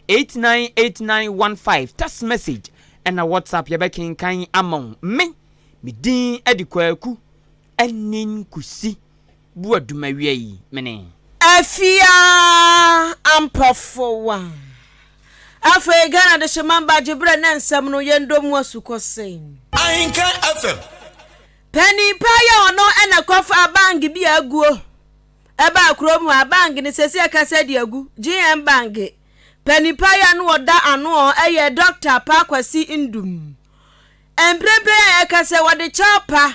898915, text message ɛna WhatsApp, yɛbɛkenkan ama wo. Me din adi Kwaku ɛne Nkusi bu adumawia yi mene. Afia Ampɔfowa. Afei Ghana de hyɛ mamba gye berɛ ne nsɛm no yɛndɔ mu asukɔsɛn. Ahenka FM. Panin pa yɛ ɔno ɛna kɔfa bank bi aguo ɛbaa kurom a bank ne sɛsi ɛkasa de agu, GM Bank. Panin pa yɛ no ɔda ano ɛyɛ Dr. Paa Kwasi Ndum. Mprempren a yɛkasa, wɔde kyɛw pa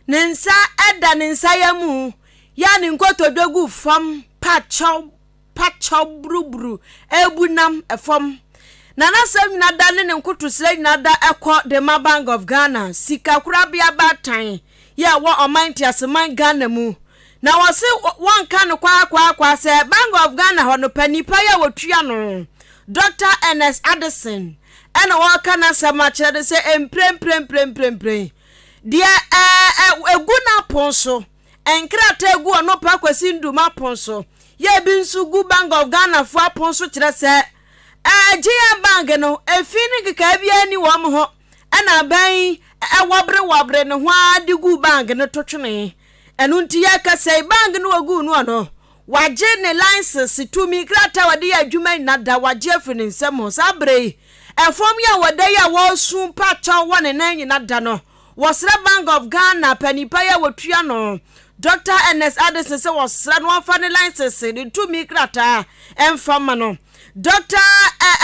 ne nsa ɛda ne nsa yɛ mu yɛ ne nkotodwe gu fam pakyɛw pakyɛw buruburu ebu nam ɛfam na n'asɛm nyina da ne ne nkotosrɛ nyina da ɛkɔ de ma Bank of Ghana, sika korabea baatan yɛ wɔ ɔman nteaseman Ghana mu. Na wɔse wɔnka no kwaakwaakwa sɛ Bank of Ghana hɔ no panipa yɛ wɔtua no, Dr Ernest Addison, ɛna wɔka n'asɛm akyerɛ no sɛ mpremprempremprempren deɛ ɛɛ egu n'apon so, nkrataa egu ɔno Pa Kwasi Ndum apon so, yɛ ebi nso gu Bank of Ghana fo apon so, kyerɛ sɛ GM Bank no efi ne nkekaa biara ni wɔn ho, ɛna aban ɛwɔbere wɔbere ne ho ara de gu bank no to twene. Ɛno nti yɛkasa yi, bank no wɔgu no no wagye ne license, tumi krataa wɔde yɛ adwuma nyina da wagye afiri ne nsam ho. Saa bere yi ɛfam yi a wɔda yi a wɔresu mpakyɛw wɔ ne nan nyina da no, wɔsrɛ Bank of Ghana panipa yi a wɔtua no, Dr Ernest Addison, sɛ wɔsrɛ no wɔmfa ne license ne tumi krataa ɛmfa ma no. Dr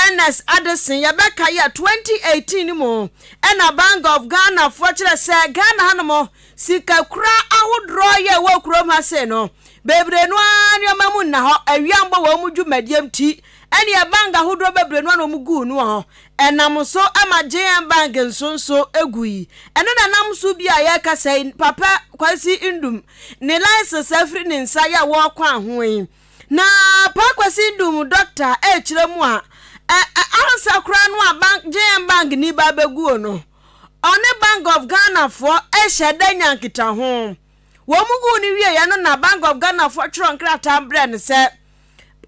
Ernest Addison, yɛbɛka yɛ 2018 mu ɛna Bank of Ghana foɔ kyerɛ sɛ Ghana hanom sikakura ahodoɔ yɛ ɛwɔ kurom ha sei no bebree no ara nneɛma mu nna hɔ, awia mbɔ wɔn mu dwumadie ti, ɛne bank ahodoɔ bebree no a wɔn gu no hɔ. Ɛnam so ama GM Bank nso egu yi. Ɛno na nam so bi a yɛrekasa yi, Papa Kwasi Ndum ne license afiri ne nsa yɛ a wɔrekɔ aho yi. Na Pa Kwasi Ndum doctor ɛrekyerɛ mu a ɛ ɛ ansa koraa no a bank, GM Bank ni ba abɛguo no, ɔne Bank of Ghana foɔ ɛhyɛ dɛ nya nkita ho. Wɔn mu gu no wie no na Bank of Ghana foɔ twerɛ nkrataa brɛ no sɛ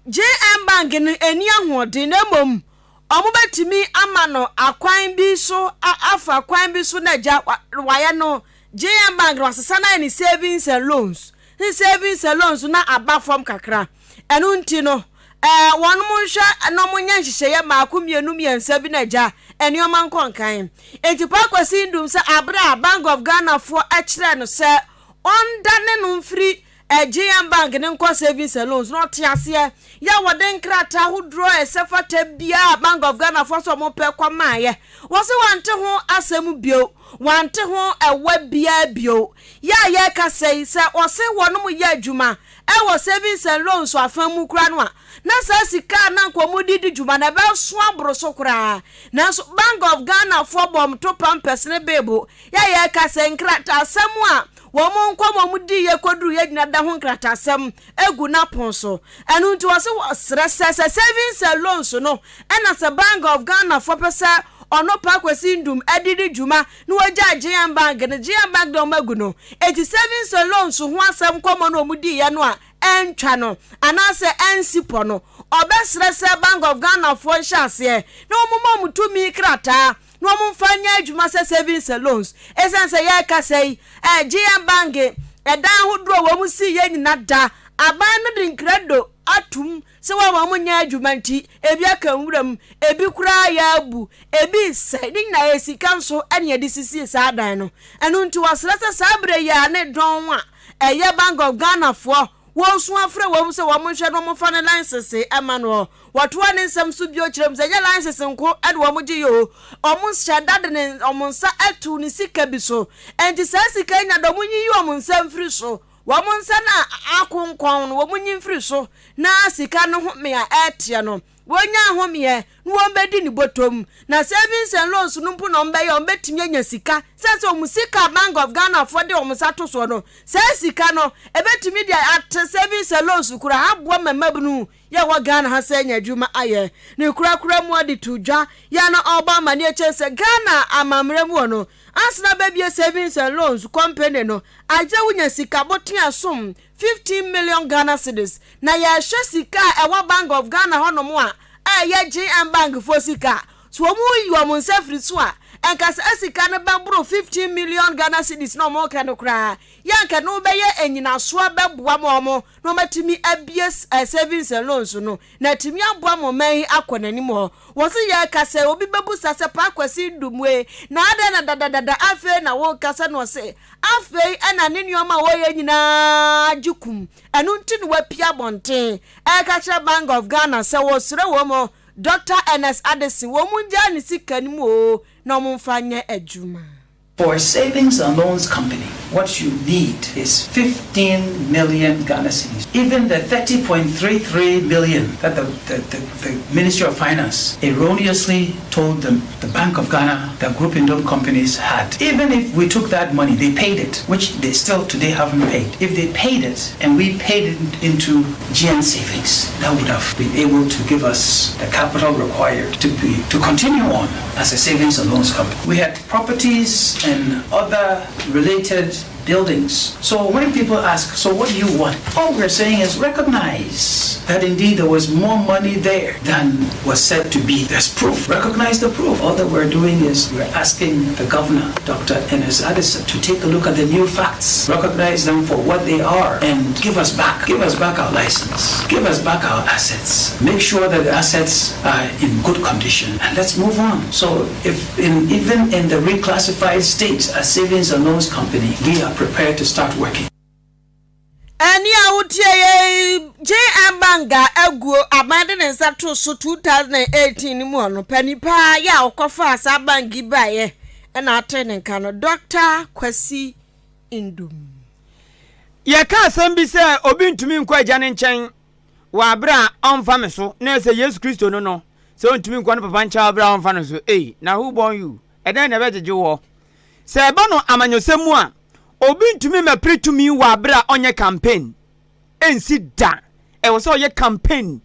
GM Bank no ani ahoɔden, na mmom ɔmo bɛtumi ama no akwan bi so afa kwan bi so na agya wayɛ no GM Bank no wasesa na ayɛ ne savings and loans, ne savings and loans na aba fam kakra. Ɛno nti no wɔn mo nhwɛ na wɔn nyɛ nhyehyɛeɛ mmaako, mmienu, mmiɛnsa bi na agya nneɛma nkɔ nkan. Eti Pa Kwasi Ndum sɛ abere a Bank of Ghana foɔ ɛkyerɛ no sɛ ɔndane no mfiri GM Bank ne nkɔ savings and loans na ɔte aseɛ yɛ wɔde nkrataa ahodoɔ a ɛsɛ fata biara Bank of Ghana foɔ sɛ ɔmo pɛ kɔmaayɛ, wɔsɛ wɔnte ho asɛm bio, wɔnte ho ɛwɔ biara bio. Yɛ a yɛrekasa yi sɛ ɔse wɔnom yɛ adwuma ɛwɔ savings and loans afa mu koraa no a, na saa sika a na nkɔmɔ di di dwuma na ɛbɛso aboro so koraa, nanso Bank of Ghana foɔ bɔm to pampers ne beebo. Yɛ a yɛrekasa, nkrataasɛm a wɔn nkɔmɔ mu di yɛ kɔduru yɛ gyina da ho nkrataasɛm egu n'apon so. Ɛno nti wɔsɛ wɔsrɛ sɛ savings and loans no ɛna sɛ Bank of Ghana foɔ pɛ sɛ ɔno Pa Kwasi Ndum ɛde di dwuma na wɔgya GM Bank no, GM Bank de ɔmo agu no, eti savings and loans ho asɛm nkɔmɔ no ɔmo di yɛ no a ɛntwa no anaasɛ ɛnsi pɔ no, ɔbɛsrɛ sɛ Bank of Ghana foɔ nhyɛ aseɛ na wɔn ma wɔn tumi krataa na wɔn mfa nyɛ adwuma sɛ savings and loans, ɛsiane sɛ yɛrekasa yi GM Bank ɛdan ahodoɔ a wɔn si yɛ nyina da aban no de nkrado atum sɛ wɔn a wɔn nyɛ adwuma nti ebi aka nwura, ebi koraa yɛ abu, ebi sɛ ne nyinaa yɛ sika nso ɛne yɛde sisi saa dan no. Ɛno nti wɔsrɛ sɛ saa abere yi a ne dɔn a ɛyɛ Bank of Ghana foɔ wɔn nso afrɛ wɔn sɛ wɔn nhwɛ na wɔn fa ne license ɛma no. Wɔtoa ne nsɛm so bio kyerɛ mu sɛ ɛnyɛ license nko ɛde wɔn gye yɛ o, wɔn hyɛ da de ne wɔn nsa ɛto ne sika bi so. Ɛnti saa sika yi nya dɛ wɔn yiyi wɔn nsa mfiri so, wɔn nsa na akonkɔn no wɔn nyi mfiri so, na sika no ho mea ɛɛteɛ no wɔnya ahomeɛ na wɔn bɛdi ne bɔtɔm. Na savings and loans no mpo na wɔn bɛyɛ wɔn bɛtumi anya sika sɛ wɔn sika Bank of Ghana foɔ de wɔn nsa to soɔ no, saa sika no ebɛtumi de ate savings and loans kura aboa mmabunu yɛ wɔ Ghana ha sɛ anya adwuma ayɛ. Ne kurakura mu ɔde to dwa yɛ na ɔbɔ amaneɛ kyerɛ sɛ Ghana amammerɛ mu wɔ no asena bɛbie savings and loans company no agye wonya sika botea som 15 million Ghana cedis, na yɛhwɛ sika a ɛwɔ Bank of Ghana hɔnom a a ɛyɛ GM Bank foɔ sika a, sɛ wɔn yi wɔn nsa firi so a, nka saa sika no bɛboro 15 million Ghana cedis na wɔn reka no koraa, yɛ anka ɛno bɛyɛ nnyinasoɔ bɛboa ma wɔn na wɔatumi abue savings and loans no na atumi aboa ma ɔman yi akɔ n'anim hɔ. Wɔse yɛreka sɛ obi bɛbusa sɛ Paa Kwasi Ndummue na adɛn na dadadada afei na worekasa na ɔse afei na ne nneɛma a ɔreyɛ nyinaa gye kum ɛno nti na wapue abɔnten ɛreka kyerɛ Bank of Ghana sɛ wɔsrɛ wɔn Doctor Ernest Addison wɔn ngyaa ne sika no mu oo na wɔn mfa nyɛ adwuma. For a savings and loans company, what you need is 15 million Ghana cedis. Even the 30.33 million that the, the, the, the Ministry of Finance erroneously told them the Bank of Ghana that Group Indom companies had. Even if we took that money, they paid it, which they still today haven't paid. If they paid it and we paid it into GN Savings, that would have been able to give us the capital required to be to continue on as a savings and loans company. We had properties and other related buildings. So when people ask, so what do you want? All we're saying is recognize that indeed there was more money there than was said to be. There's proof. Recognize the proof. All that we're doing is we're asking the governor, Dr. Ennis Addison, to take a look at the new facts, recognize them for what they are, and give us back. Give us back our license. Give us back our assets. Make sure that the assets are in good condition, and let's move on. So if in, even in the reclassified state as savings and loans company, we are prepared to start working. Ɛnne a wotie yi, JM Banga aguo aban de ne nsa too so 2018 no mu ɔno panin paa yɛ a ɔkɔfaa saa bank yi baeɛ ɛna ate ne nka no Dr. Kwasi Ndum. Yɛka asɛm bi sɛ obi ntumi nkɔ agya no nkyɛn wɔ abere a ɔmfa me so na ɛsɛ Yesu Kristo no no sɛ ɔntumi nkɔ ne papa nkyɛn wɔ abere a ɔmfa no so ei na who born you ɛdɛn na ɛbɛgyegye wɔ sɛ ɛba no amanyɔsɛm mu a obi ntumi mmɛpere tumi wɔ abere a ɔnyɛ campaign ɛnsi da ɛwɔ sɛ ɔyɛ campaign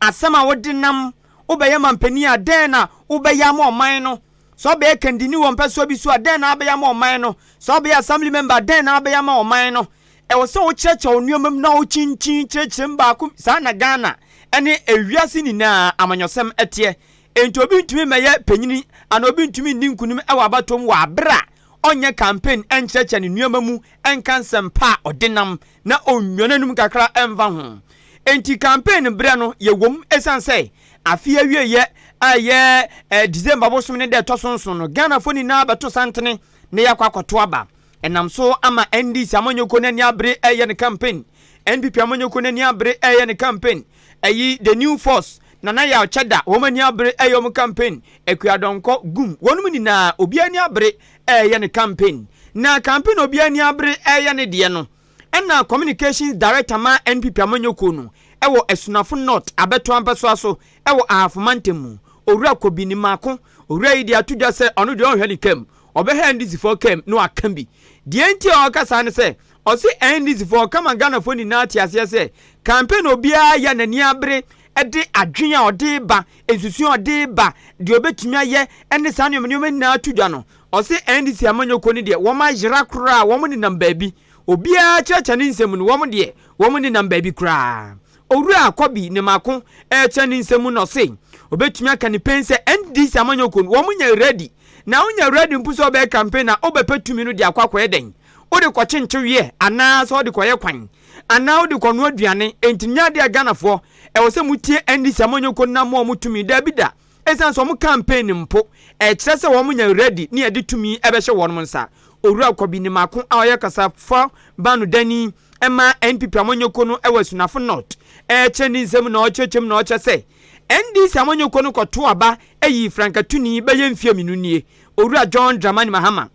asɛm a wode nam wobɛyɛ mampanin a dɛn na wobɛyɛ ama ɔman no sɛ ɔbɛyɛ kandini wɔ mpɛsoa bi so a dɛn na abɛyɛ ama ɔman no sɛ ɔbɛyɛ assembly member dɛn na abɛyɛ ama ɔman no ɛwɔ sɛ wokyerɛkyerɛ wo nneɛma mu na wokyinkyin kyerɛkyerɛ mu baako saa na Ghana ɛne ewiase nyinaa amanyɔsɛm ɛteɛ enti obi ntumi mmɛyɛ panyini ana obi ntumi nni nkunim ɛwɔ abatoɔ mu wɔ abere a ɔnyɛ campaign ɛnkyerɛkyerɛ ne nneɛma mu ɛnka nsɛmpa a ɔde nam na onnwa n'anum kakra ɛmfa ho enti campaign berɛ no yɛwɔ ɛsiane sɛ afe awieyɛ a ɛyɛ ɛ December bosom ne dɛ ɛtɔ so nson no Ghanafoɔ nyinaa bɛto santene na yɛakɔ akɔto aba ɛnam so ama NDC amanyɔkuo no ani abere ɛyɛ ne campaign NPP amanyɔkuo no ani abere ɛyɛ ne campaign ɛyi the new force Nana Yaw Kyɛda wɔn ani abere ɛyɛ wɔn campaign Akuadɔnkɔ gum wɔn mu nyinaa obi ani abere ɛyɛ ne campaign na campaign obi ani abere ɛyɛ ne deɛ no ɛna communications director ma NPP amanyɔkuo no ɛwɔ Asunafo North abɛto ampɛsoa so ɛwɔ Ahafo mantam mu Owura Kobi ne Maako owura yi de ato dwa sɛ ɔno deɛ ɔnhwɛ ne kam ɔbɛhwɛ NDC foɔ kam na waka bi deɛ nti a ɔka saa ne sɛ ɔse NDC foɔ kama Ghanafoɔ nyinaa te aseɛ sɛ campaign obiara yɛ n'ani abere ɛde adwene a ɔde ba nsusuo a ɔde ba deɛ ɔbɛtumi ayɛ ɛne saa nneɛma nneɛma nyinaa to dwa no ɔse NDC amanyɔkuo no deɛ wɔn ayera koraa wɔn nenam baabi obiara kyerɛkyerɛ ne nsɛm no wɔn deɛ wɔn nenam baabi koraa owura akɔbi ne mako ɛrekyerɛ ne nsɛm no ɔse obɛtumi aka ne pɛn sɛ NDC amanyɔkuo no wɔn nyɛ ready na wonyɛ ready mpo sɛ ɔbɛyɛ campaign na wobɛpɛ tumi no de akɔ akɔyɛ dɛn wode kɔkye nkyeweɛ anaa sɛ wode kɔyɛ kwan anaa wode kɔnoa aduane enti nyɛ adeɛ a Ghanafoɔ ɛwɔ sɛ mutie NDC amanyɔkuo no nam ɔmo tumi daabi da ɛsiane sɛ ɔmo campaign mpo ɛkyerɛ sɛ wɔn nyɛ ready ne yɛde tumi ɛbɛhyɛ wɔn nsa owura kɔbi ne mako a ɔyɛ kasafa bano dani ɛma NPP amanyɔkuo no ɛwɔ Asunafo North ɛkyerɛ ne nsɛm na ɔkyerɛkyerɛ mu na ɔkyerɛ sɛ NDC amanyɔkuo no kɔto aba ayi frankatuni bɛyɛ mfie mmienu nie owura John Dramani Mahama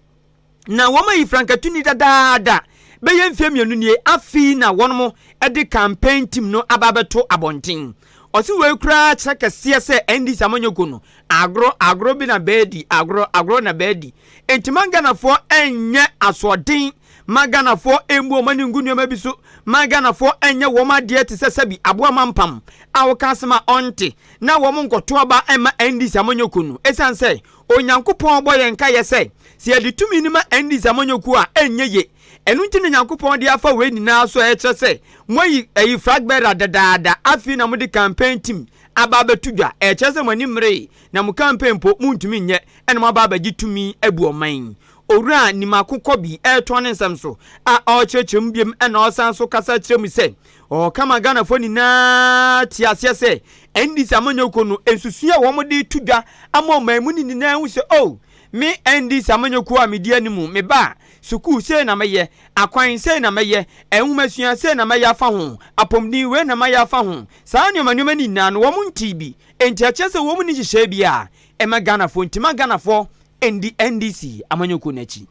na wɔn ayi frankatuni dadaada bɛyɛ mfie mmienu nie afei na wɔn mo de campaign team no aba abɛto abɔnten ɔsi wei koraa kyerɛ kɛseɛ sɛ NDC amanyɔkuo no agorɔ agorɔ bi na bɛɛdi agorɔ agorɔ na bɛɛdi nti ma Ghanafoɔ ɛnyɛ asoɔden ma Ghanafoɔ emu wɔn ani ngu nneɛma bi so ma Ghanafoɔ ɛnyɛ wɔn adeɛ te sɛ sɛbi aboa mampam a wɔka asɛm a ɔnte na wɔn nkɔto aba ɛma NDC amanyɔkuo no ɛsiane sɛ Onyankopɔn bɔ yɛn nkaeɛ sɛ sɛ yɛde tumi no ma NDC amanyɔkuo a ɛnyɛ ye ɛno nti na Nyankopɔn de afa wei nyinaa so a ɛkyerɛ sɛ moayi ɛyi flag bearer dadaada afei na mode campaign team. aba abɛto dwa. Ɛkyerɛ sɛ mo ani mmeree na mo campaign mpo montumi nyɛ ɛna moaba abɛgye tumi abu ɔman. Owura Nimako Kɔbi ɛretoa ne nsɛm so a ɔrekyerɛkyerɛ mu biom ɛna ɔsan so kasa kyerɛ mu sɛ ɔka ma Ghanafoɔ nyinaa te aseɛ sɛ NDC amanyɔkuo no nsusua a wɔn de to dwa ama ɔman mu no nyinaa hu sɛ oh me NDC amanyɔkuo a medi anim me ba a sukuu sei na mɛyɛ, akwan sei na mɛyɛ, nwomasua sei na mɛyɛ afa ho, apɔmuden wei na mayɛ afa ho. Saa nneɛma nneɛma no nyinaa no wɔn ntee bi. Enti ɛkyerɛ sɛ wɔn nni nhyehyɛe biara ɛma Ghanafoɔ nti ma Ghanafoɔ ndi NDC amanyɔkuo no akyi.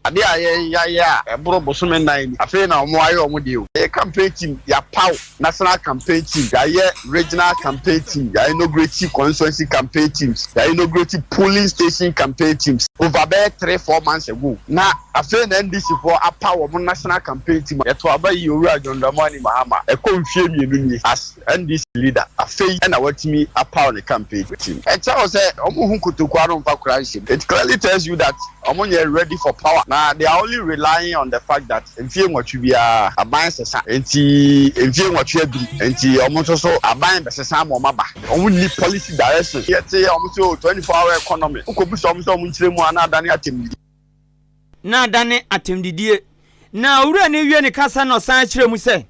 Adeɛ a yɛn yayɛ a ɛboro bosome nnan ni, afei na wɔn ayɛ wɔn deɛ o. Yɛ campaign team, yɛapaw national campaign team, yɛayɛ regional campaign team, yɛ inaugurate constituency campaign teams, yɛ inaugurate polling station campaign teams over bɛyɛ 3, 4 months ago. Na afei na NDC foɔ apaw wɔn national campaign team. Yɛto aba yi Owura John Dramani Mahama ɛkɔ mfie 2 nie as NDC leader, afei ɛna watumi apaw ne campaign team. Ɛkyerɛ wo sɛ wɔn ho kotoku ano mfa kora nhyɛm. It clearly tells you that wɔn nyɛ ready for power na they are only relying on the fact that mfie 8 biara aban sesa, nti mfie 8 aduru nti wɔn nso so aban bɛsesa ama wɔn aba. Wɔn ni policy direction. Yɛte wɔn so 24 hour economy, wokɔbusa wɔn sɛ wɔn nkyerɛ mu a, na adane atɛmdidi. Na adane atɛmdidie. Na owura no wie ne kasa na ɔsan kyerɛ mu sɛ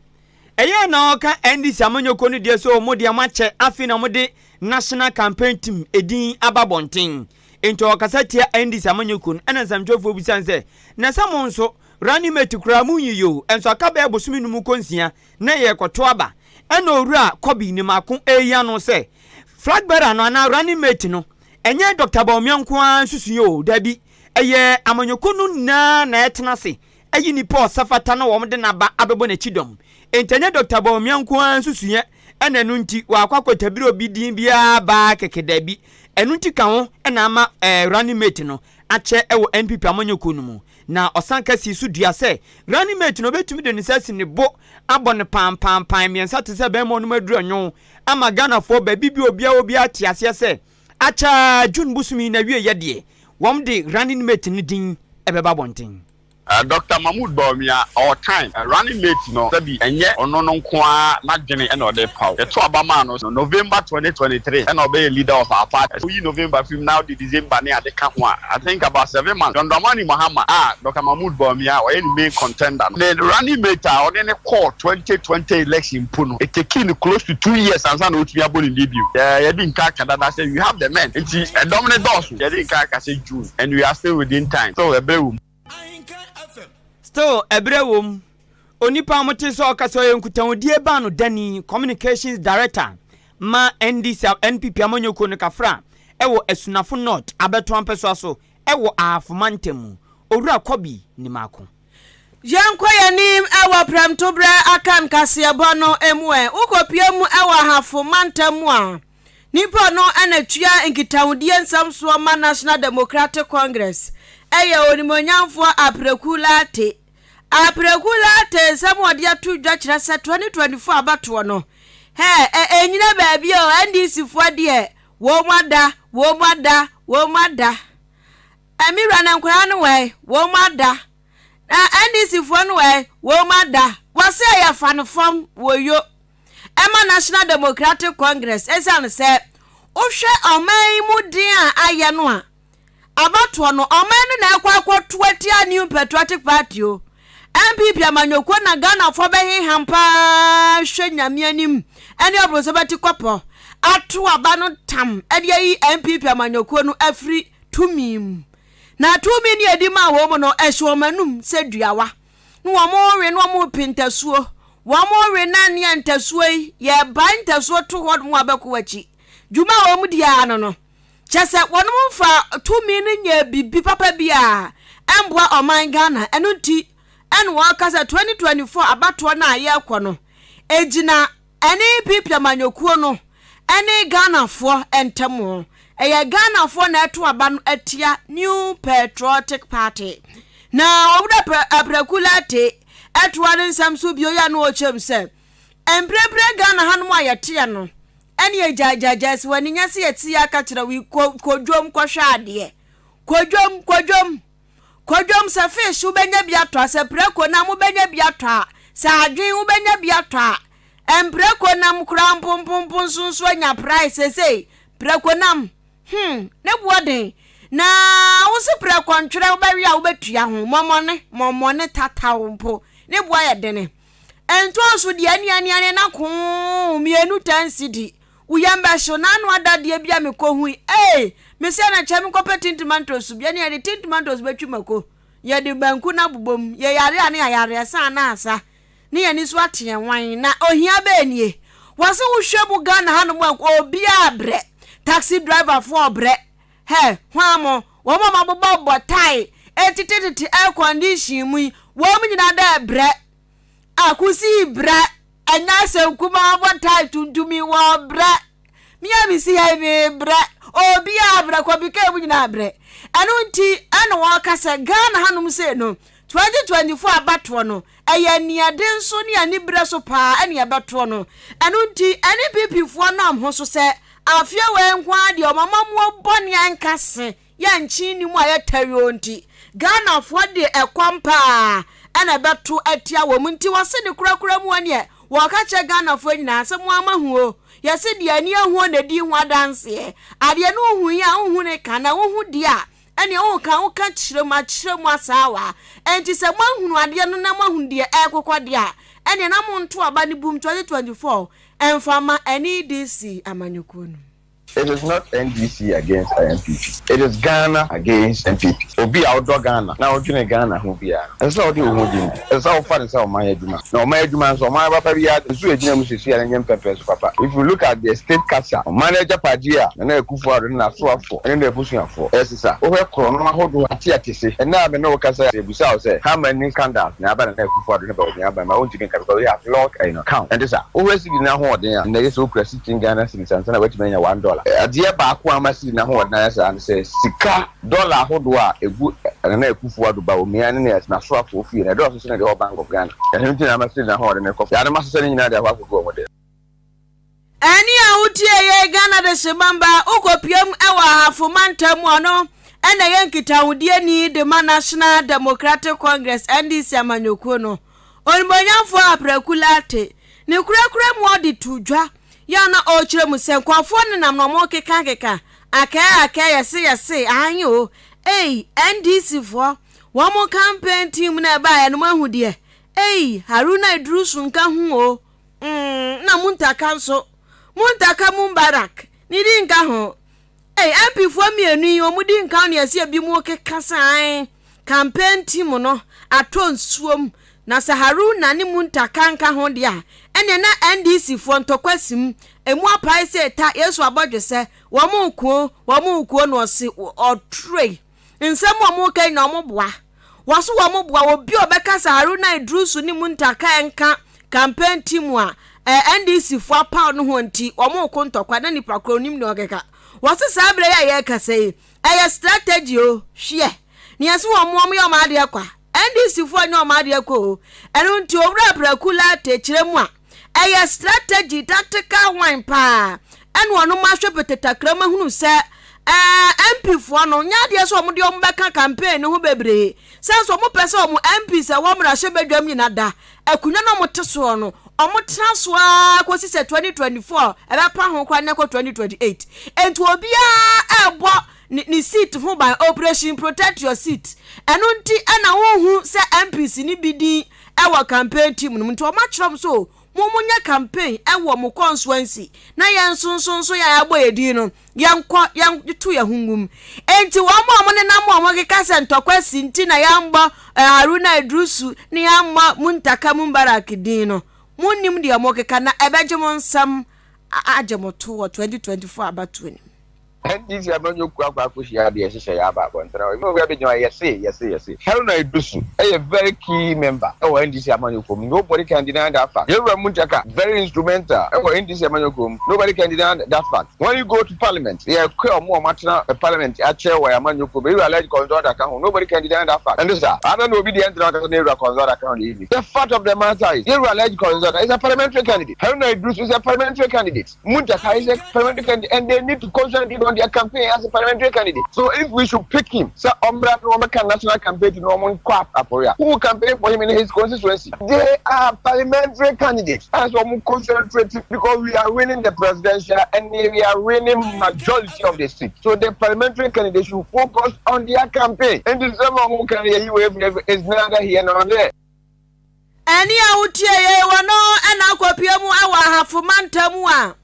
ɛyɛ na ɔka NDC amanyɔkuo no deɛ sɛ ɔmo deɛ moakyɛ, afei na ɔmode national campaign team edin aba bɔnten. Nti ɔkasa tia NDC amanyɔkuo no. Ɛna nsɛmtwerɛfoɔ bisa sɛ na sɛ mo nso running mate koraa mu nyi yo ɛnso aka bɛyɛ bosome 5 kɔ 6 na yɛkɔto aba. Ɛna owura Kɔbi Nimako ɛyi ano sɛ flag bearer no anaa running mate no, ɛnyɛ Dr. Bawumia nko ara nsusu o, dabi, ɛyɛ amanyɔkuo no nyinaa na ɛtena ase ɛyi nipa ɔsafata na wɔn de n'aba abɛbɔ n'akyi dɔm. Nti ɛnyɛ Dr. Bawumia nko ara nsusuiɛ, ɛna ɛno nti wakɔ akɔtabiri obi din biara baa kɛkɛ, dabi. Ɛno nti ka ho ɛna ama running mate no akyɛ ɛwɔ NPP amanyɔkuo no mu. Na ɔsan kasi so dua sɛ running mate no obɛtumi de ne nsa si ne bo abɔ ne pampaampan mmiɛnsa te sɛ bɛrima ɔnom aduru ɔnwo ama Ghanafoɔ baabi bi obiara obiara te aseɛ sɛ akyɛ June bosomi na wie yɛ deɛ wɔn de running mate no din ɛbɛba abɔnten. Dr. Mahmood Bawumia ɔwɔ time. Running mate no, sɛbi, ɛnyɛ ɔno no nko ara n'adwene ɛna ɔde paw. Yɛto aba maa no November 2023 ɛna ɔbɛyɛ leader of our party. Oyi November fim now de December ne ade ka ho a, I think about 7 months. John Dramani Mahama a Dr. Mahmood Bawumia ɔyɛ ne main contender no, ne running mate a ɔne ne kɔɔ 2020 election mpo no, it take no close to 2 years ansa na otumi abɔ ne debut. Yɛde nka aka dada sɛ we have the men, nti ɛdɔm ne dɔɔso. Yɛde nka aka sɛ June and we are still within time, so ɛbrɛ wɔ mu. Still ɛberɛ wɔ mu. Onipa a mote sɛ ɔka sɛ ɔyɛ nkutahodie baa no dani communications director ma NDC NPP amanyɔkuo no kafra ɛwɔ Asunafo North abɛto ampɛsoa so ɛwɔ Ahafoma ntam mu, Owura Kɔbi Nimako. Yɛnkɔ yɛnim ɛwɔ prɛmtoberɛ aka nkaseɛbɔ no mu. Ɛ wokɔpie mu ɛwɔ Ahafo mantam mu a, nipa no ɛna tua nkitahodie nsɛm soɔ ma National Democratic Congress, ɛyɛ onimonyamfoɔ Apraku Lartey. Apraku Lartey nsɛm a ɔde ato dwa kyerɛ sɛ 2024 abatoɔ no hɛ ɛ ɛnyina baabi o, NDC foɔ deɛ wɔn mu ada, wɔn mu ada, wɔn mu ada. Ɛmi wura na nkwadaa no wɛ wɔn mu ada na NDC foɔ no wɛ wɔn mu ada. Wɔsɛ ɛyɛ fa no fam wɔyo ɛma National Democratic Congress, ɛsiane sɛ wohwɛ ɔman yi mu den a ayɛ no a, abatoɔ no ɔman no na ɛkɔ akɔto atia New Patriotic Party o, NPP amanyɔkuo, na Ghanafoɔ bɛheham paa hwɛ Nyame anim ɛne ɔbrɔsɛ bɛte kɔpɔ ato aba no tam ɛde ayi NPP amanyɔkuo no afiri tumi mu. Na tumi ne edi maa wɔn mu no ɛhyɛ wɔn anum sɛ duawa na wɔn we na wɔn pe ntasuo, wɔn we na nea ntasuo yi yɛbae ntasuo to hɔ nom abɛkɔ akyi dwuma a wɔn di ara no kyɛ sɛ wɔn mfa tumi no nyɛ bibi papa bi a ɛmboa ɔman Ghana. Ɛno nti ɛna wɔka sɛ 2024 abatoɔ no a yɛrekɔ no egyina ɛne NPP amanyɔkuo no ɛne Ghanafoɔ ntam hɔ. Ɛyɛ Ghanafoɔ na ɛto aba no atia New Patriotic Party. Na Owura Apraku Lartey ɛtoa ne nsɛm so bio yɛ a na ɔkyerɛ mu sɛ mprempren Ghana hanom a yɛteɛ no ɛne agyagyagya sɛ w'ani nyɛ sɛ yɛte yɛ aka kyerɛ wo kɔdwom kɔhwɛ adeɛ, kɔdwom, kɔdwom, kɔdwom, sɛ fish wobɛnya bi atɔ a, sɛ prɛko na mobɛnya bi atɔ a, sɛ adwen wobɛnya bi atɔ a. Mprako nam koraa mpompompo nso nso anya price seesei. Prako nam, hmm, ne boɔ den. Na wo se prako ntwerɛ wobɛwe a wobɛtua ho. Mɔmɔne, mɔmɔne tataw mpo, ne boɔ yɛ dene. Ntoosu deɛ anianiane na koo mmienu ten cedi. Wo yam bɛhyew. N'ano adadeɛ bi a mekɔhui, ei, mese ɛna kyɛ menkɔpɛ tin tomatoes bi, ɛne yɛde tin tomatoes bɛtwi mako. Yɛde banku no abobɔ mu. Yɛyare a ne yɛayare, ɛsa a na asa. Ne yɛn ani so ate yɛn wan. Na ohia bɛɛ nie. Wɔse wohwɛ mu Ghana hanom a, obiara brɛ. Taxi driver foɔ brɛ. Hɛ, hwan mo? Wɔn a wɔabobɔbobɔ tae retetetete air condition mu yi, wɔn nyinaa dɛ brɛ. Akusii brɛ. Ɛnyɛ asɛm kumaa bɔ tae tuntum yi, wɔbrɛ. Me a mesi ha yi mebrɛ. Obiara brɛ, kɔbi mu nyinaa brɛ. Ɛno nti ɛna wɔka sɛ Ghana hanom sei no, 2024 abatoɔ no, ɛyɛ aniɛden so ne aniberɛ so paa ɛne ɛbɛtoɔ no. Ɛno nti NPP foɔ nam ho so sɛ afeɛ wei nko ara deɛ ɔmo amammuo bɔne anka se yɛnkye nni mu a yɛtɛwio nti Ghanafoɔ de ɛkɔm paa ɛna ɛbɛto atia wɔn. Nti wɔse ne korakora mu neɛ wɔka kyerɛ Ghanafoɔ nyinaa sɛ mo ama huo, yɛse deɛ ani ahuo na ɛdi ho adanseɛ. Adeɛ no wohu yi a wohu ne ka, na wohu deɛ a ɛneɛ woka woka kyerɛ mu akyerɛ mu asaawa. Ɛnti sɛ moahunu adeɛ no na moahunu deɛ ɛrekokɔ deɛ a, ɛneɛ na monto aba ne bum 2024 ɛmfa ma NDC amanyɔkuo no. It is not NDC against NPP. It is Ghana against NPP. Obi a ɔdɔ Ghana na ɔdwene Ghana ho biara, ɛsɛ sɛ ɔde wo ho di mu. Ɛsɛ sɛ wofa ne sɛ ɔman adwuma. Na ɔman adwuma nso, ɔman papa biara nso egyina mu sisi a n'anyɛ mpɛmpɛ so papa. If you look at the state capture, ɔman agyapadeɛ a Nana Akufo-Addo ne n'asoafoɔ ne n'abusuafoɔ ɛsesa. Wohwɛ korɔno ahodoɔ ate ate se. Ɛnnɛ a me ne wo kasa yi, yɛbisa wo sɛ how many scandals na aba Nana Akufo-Addo ne Bawumia aban mu a, wontumi nka because we have lost count. Ɛnte saa? Wohwɛ cedi no ahoɔden a, nnɛ yɛ sɛ wokura 16 Ghana cedis ansa na woatumi anya $1. Adeɛ baako a ama cedi no ahoɔden ayɛ saa ne sɛ sika dɔla ahodoɔ a ɛgu Nana Akufo-Addo, Bawumia ne n'asoafoɔ fie no, ɛdɔɔso sene deɛ ɛwɔ Bank of Ghana. Ɛno nti na ama cedi no ahoɔden no kɔ fam. Yɛanom asesa ne nyinaa de akɔ akɔgu wɔn dɛm. Ɛnne a wotie yɛ Ghana Dehyemamba wokɔpiam wɔ Ahafo mantam mu, ɔno ɛna ɛyɛ nkitahodieni de ma National Democratic Congress, NDC, amanyɔkuo no. Onimuonyamfoɔ Apraku Lartey ne kurakura mu ɔde to dwa yɛ a na ɔrekyerɛ mu sɛ nkurɔfoɔ nenam na wɔrekekakeka akɛɛ akɛɛ yɛse yɛse aane o ei NDC foɔ wɔn campaign team na ɛbaeɛ no moahu deɛ ei Haruna Iddrisu nka ho o mm na Muntaka nso Muntaka Mubarak ne di nka ho. Ei MP foɔ mmienu yi wɔn di nka na yɛsi ebi mu keka sɛ ae campaign team no atɔ nsuom na sɛ Haruna ne Muntaka nka ho deɛ a, ɛneɛ na NDC foɔ ntɔkwa sim emu apae sɛ ta Yesu abɔdwesɛ wɔn reko wɔn reko na ɔse ɔtroi nsɛm a wɔn reka nyinaa wɔn boa. Wɔso wɔn boa obi a ɔbɛka sɛ Haruna Iddrisu ne Muntaka nka campaign team a eh, NDC fo apaw no ho nti wɔn reko ntɔkwa na nipa korɔ onim nea ɔkeka. Wɔse saa berɛ yi a yɛrekasa yi ɛyɛ strategy o, hweɛ. Nea ɛse wɔn wɔn yɛ wɔn adeɛ kwa. NDC foɔ nyɛ wɔn adeɛ kwa o. Ɛno nti Owura Apraku Lartey kyerɛ mu a, ɛyɛ strategy, tactical one paa ɛna ɔno ahwɛ petetakra mu ahunu sɛ ɛɛ MP foɔ no nyɛ adeɛ sɛ wɔn de wɔn bɛka campaign no ho bebree sɛ nso wɔn pɛ sɛ wɔn MP sɛ wɔn mmarahyɛ badwam nyina da akonnwa na wɔn te soɔ no wɔn tena so ara kɔsi sɛ 2024 ɛbɛpa ho koraa na ɛkɔ 2028 nti obiara ɛrebɔ ne ne seat ho ban, operation protect your seat. Ɛno nti ɛna wohu sɛ MPs no bi din ɛwɔ campaign team no mu nti wɔn akyerɛ wɔn so mo mo nyɛ campaign ɛwɔ mo constituency na yɛn nso nso nso yɛn abɔ yɛn din no yɛn kɔ yɛn to yɛn ho ngum. Nti wɔn a wɔn nenam a wɔn keka sɛ ntɔkwa si nti na yɛn bɔ Haruna Iddrisu ne yɛn mmɔ Muntaka Mubarak din no, mo nim deɛ mo keka na ɛbɛgye mo nsam agye mo to wɔ 2024 abatoɔ nim. NDC amanyɔkuo akɔ akɔhyia adeɛ hyehyɛ yɛ aba abɔntene hɔ. Ebi abɛgyina hɔ yɛse yɛse yɛse. Haruna Iddrisu yɛ very key member wɔ NDC amanyɔkuo mu. Nobody can deny that fact. Yɛwura Muntaka very instrumental wɔ NDC amanyɔkuo mu. Nobody can deny that fact. When you go to parliament, yɛkɔ ɔmo a ɔmo atena parliament akyɛ wɔ yɛn amanyɔkuo mu. Yɛwura Alhaji Kɔnzɔda ka ho. Nobody can deny that fact. Ɛnte saa? Ada na obi deɛ ntena ɔkasa na yɛwura Kɔnzɔda ka ho deɛ easy. The fact of the matter is, yɛwura Alhaji Kɔnzɔda is a parliamentary candidate. Haruna Iddrisu is a parliamentary candidate. Muntaka is a parliamentary candidate and they need to concentrate on their their campaign as a parliamentary candidate. So if we should pick him, sɛ ɔmmra na wɔbɛka national campaign to na wɔn nkɔ afɔre a, who will campaign for him in his constituency? They are parliamentary candidates. And so wɔn concentrate because we are winning the presidential and we are winning majority of the seats. So the parliamentary candidates should focus on their campaign. And the same one who can hear you is neither here nor there. Ɛnne a wotie yei wɔ no na akɔpue mu wɔ Ahafo mantam a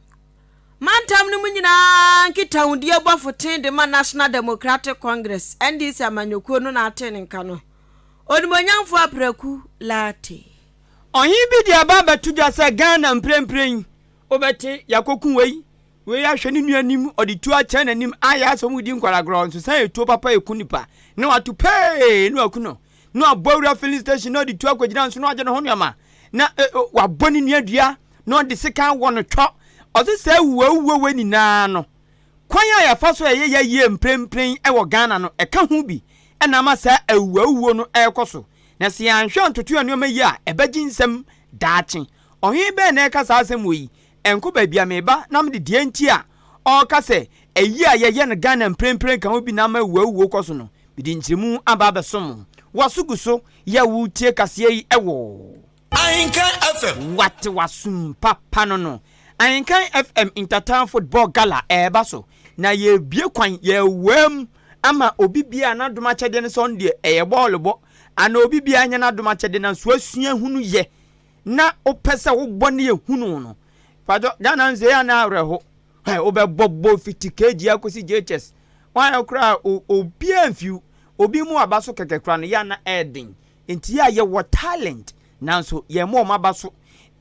mantam no mu nyinaa nkitahodie bɔ foten de ma National Democratic Congress, NDC, amanyɔkuo no na ate ne nka no. Onimuonyamfoɔ Apraku Lartey. Ɔhene bi de aba abɛto dwa sɛ Ghana mprempren yi, wobɛte yɛakɔku wei, wei ahwɛ ne nua anim, ɔde tuo akyerɛ n'anim ayɛ asɛ wɔn redi nkwadagorɔ, nso san yɛ tuo papa ɛku nipa, na wato pee na waku no, na wabɔ awura filling station na ɔde tuo akɔgyina nso na wagye ne ho nneɛma, na e, e, wabɔ ne nua dua na ɔde sekan wɔ no twɔ. Ɔse saa awuawuo wei nyinaa no, kwan a yɛfa so ɛyɛ yɛ yie mprempren wɔ Ghana no, ɛka ho bi na ama saa awuawuo no ɛrekɔ so. Na sɛ yɛanhwɛ antoto yɛn nneɛma yie a, ɛbɛgye nsam daakye. Ɔhene bɛn na ɛreka saa asɛm wei yi? Ɛnkɔ baabi a mereba na mede deɛ nti a ɔreka sɛ ayi a yɛyɛ no Ghana mprempren ka ho bi na ama awuawuo kɔ so no, mede nkyerɛmu aba abɛsom mo. W'aso gu so yɛ woretie kaseɛ yi wɔ. Ahenkan FM. Wate w'asom papa no no. Ahenkan FM Intertown Football Gala ɛreba so, na yɛrebue kwan, yɛrewam ama obi biara a n'adom akyɛdeɛ ne sɛ ɔno deɛ ɛyɛ bɔɔlobɔ, anaa obi biara nyɛ n'adom akyɛdeɛ nanso wasua hunu yɛ na wopɛ sɛ wobɔ ne yɛ hunu no. Paatɔ, Ghana nso ɛyɛ a na awerɛho. Hɛ, wobɛbɔ bɔ fiti KG akɔsi JHS. Woanyɛ koraa a, obiara mfiw. Obi mu aba so kɛkɛ koraa no, yɛ a na ɛyɛ den. Nti yɛ a yɛwɔ talent nanso yɛmma wɔn aba so.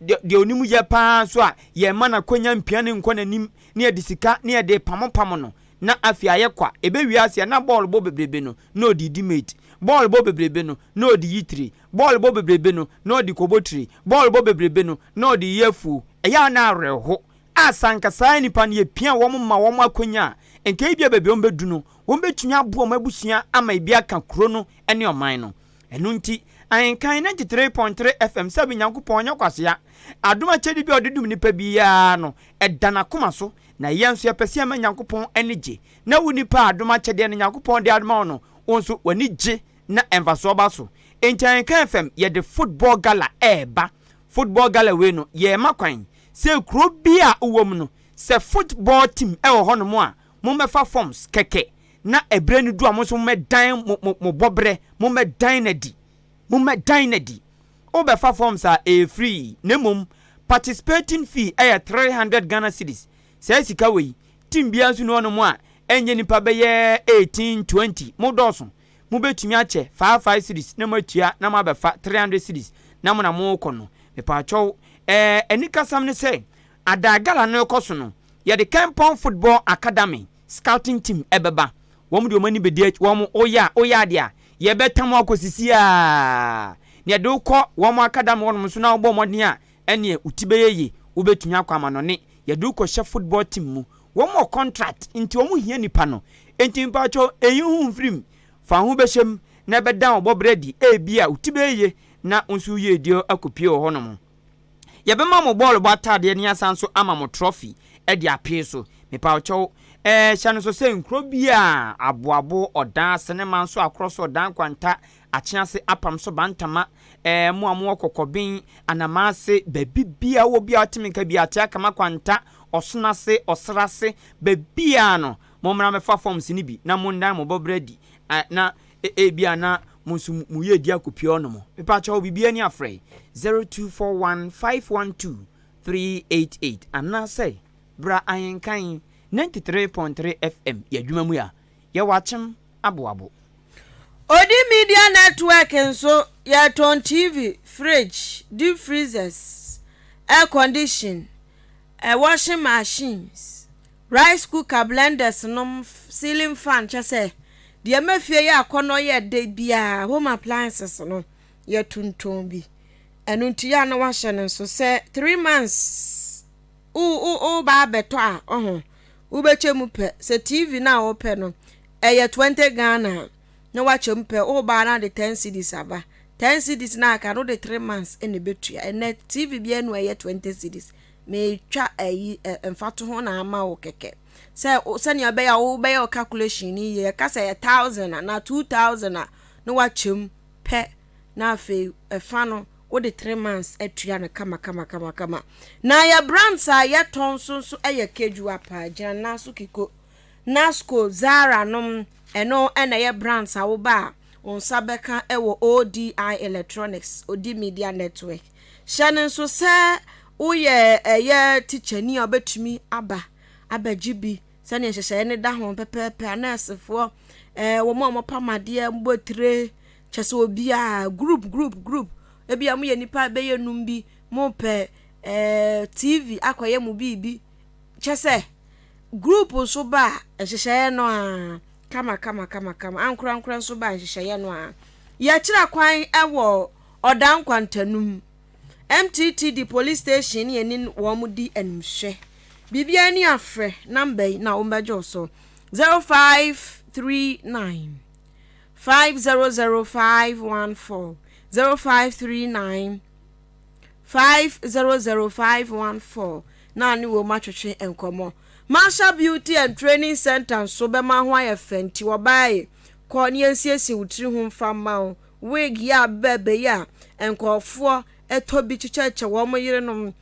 Deɛ deɛ onim yɛ paa nso a, yɛmma no akwanya mpia no nkɔ n'anim na yɛde sika na yɛde repamopamo no na afei ayɛ kwa. Ɛbɛwie aseɛ na bɔɔl bɔ bebrebe no na ɔde redi mate. Bɔɔl bɔ bebrebe no na ɔde yi tire. Bɔɔl bɔ bebrebe no na ɔde kɔbɔ tire. Bɔɔl bɔ bebrebe no na ɔde yɛ afuo. Ɛyɛ a na awerɛho a sɛ anka saa nnipa no yɛpia wɔn ma wɔn akwanya a, nka ebia baabi a wɔbɛdu no, wɔbɛtumi aboa wɔn abusua ama ebi aka kuro no ne ɔman no. Ɛno nti, Ahenkan 93.3 FM sɛbe Nyankopɔn ɔnyɛ kwasea. Adom akyɛde bi a ɔde dom nipa biara no, ɛda n'akoma so. Na yɛn nso yɛpɛ sɛ yɛma Nyankopɔn ani gye. Na wo nipa a adom akyɛdeɛ no Nyankopɔn de adoma wo no, wo nso w'ani gye na mfasoɔ ba so. Enti Ahenkan FM yɛde Football Gala ɛreba. Football Gala wei no, yɛrema kwan sɛ kuro bi a wowɔ mu no, sɛ football team wɔ hɔnom a, mommɛfa forms kɛkɛ na ɛberɛ no du a mo nso mommɛdan mo, mo, mo bɔberɛ, mommɛdan no adi. Mommɛdan no adi. Wobɛfa forms a, ɛyɛ free, na mmom participating fee yɛ 300 Ghana cedis. Saa sika wei, team biara nso nni hɔnom a ɛnyɛ nnipa bɛyɛ 18, 20, modɔɔso. Mobɛtumi akyɛ 5, 5 cedis na moatua na moabɛfa 300 cedis na mo na morekɔ no. Mepaakyɛw, ɛɛ, anikasɛm ne sɛ, Ada gala no rekɔ so no, yɛde Kenpong Football Academy scouting team bɛba. Wɔn de wɔn ani bɛdi akyi, wɔn woyɛ a, woyɛ adeɛ a, yɛbɛtam wo akɔ sisi ara. Na yɛde wo kɔ wɔn academy hɔnom nso na wobɔ mmɔden a, ɛnneɛ wo ti bɛyɛ yie, wobɛtumi akɔ amanɔne. Yɛde wo kɔhyɛ football team mu. Wɔn wɔ contract nti wɔn hia nipa no. Enti mpakyɛw nyi wo ho mfiri mu. Fa wo ho bɛhyɛ mu na ɛbɛdan wo bɔberɛ adi. Ebia wo ti bɛyɛ yie na wo nso wo yiedie akɔpue wɔ hɔnom. Yɛbɛma mo bɔɔlobɔ ataadeɛ ne yɛasan nso ama mo trɔfi de apee so. Mepawokyɛw, ɛɛ, hyɛ no nso sɛ nkuro bi a Aboabo, Ɔdan, Senema nso Akorɔ so, Ɔdan Kwanta, Akyease, Apam so, Bantama, ɛɛ, mo a mowɔ Kɔkɔben, Anamase, baabi biara wɔ biara wote me nka biara, Ateakama Kwanta, Ɔsonase, Ɔserase, baabiara no, mommra mmɛfa forms no bi na mondan mo bɔberɛ adi, na Ebia na mo nso mo yɛ di akopie ɔnom. Mepakyɛw biribi ani afrɛ 0241 512 388 anaasɛ bra Ahenkan 93.3 FM yɛ adwuma mu a yɛwɔ akyem aboabo. Odi Media Network nso yɛtɔn TV, fridge, deep freezers, air condition, washing machines. Rice cooker, blenders nom, ceiling fan kyɛ sɛ deɛ ɛma fie yɛ akɔnnɔ yɛ dɛ biara home appliances no yɛtontɔn bi. Ɛno nti yɛ a na wahyɛ no nso sɛ 3 months woba abɛtɔ a ɔho wobɛkyɛ mu pɛ sɛ TV no a wopɛ no ɛyɛ 20 Ghana na wakyɛ mu pɛ woba na de 10 cedis aba 10 cedis na aka no de 3 months ɛna ɛbɛtua. Ɛnɛ TV bi ɛno ɛyɛ 20 cedis metwa ayi mfatoho na ama wo kɛkɛ. Sɛ sɛnea ɛbɛyɛ a wobɛyɛ wo calculation no yie. Yɛka sɛ ɛyɛ 1000 anaa 2000 a, na woakyɛ mu pɛ na afei ɛfa no wode 3 months atua no kama kama kama kama. Na yɛ brands a yɛtɔn nso nso yɛ Kejuwa paa, gyina nan so kiko. Nasco, Zara nom, ɛno ɛna ɛyɛ brands a woba a wo nsa bɛka ɛwɔ ODI Electronics, Odi Media Network. Hyɛ no nso sɛ woyɛ ɛyɛ tikyani a, wobɛtumi aba abɛgye bi sɛnea nhyehyɛeɛ no da ho pɛpɛɛpɛ. Anɛɛsefoɔ, wɔn a wɔpam adeɛ, mbɔ tire, kyɛ sɛ obiara group group group, ebi a moyɛ nipa bɛyɛ num bi, mopɛ TV akɔyɛ mo biribi, kyɛ sɛ group nso ba a, nhyehyɛeɛ no a kama kama kama kama. Ankorankora nso ba a, nhyehyɛeɛ no a yɛkyerɛ kwan ɛwɔ Ɔdan Kwantanum MTTD police station ne yɛne wɔn di animhwɛ. Biribiara ni afrɛ number yi na wɔn bɛgye wo so: 0539 500514, 0539 500514, na ne wɔ mu atwetwe nkɔmmɔ. Marshall Beauty and Training Center nso bɛma ho ayɛ fɛ, nti wɔbae kɔ ne yɛnsiesie wo tiri ho mfa mma wo. Wig yi a bɛbɛ yi a nkɔɔfoɔ ɛtɔ bi kyekyɛkyɛ wɔn yerenom,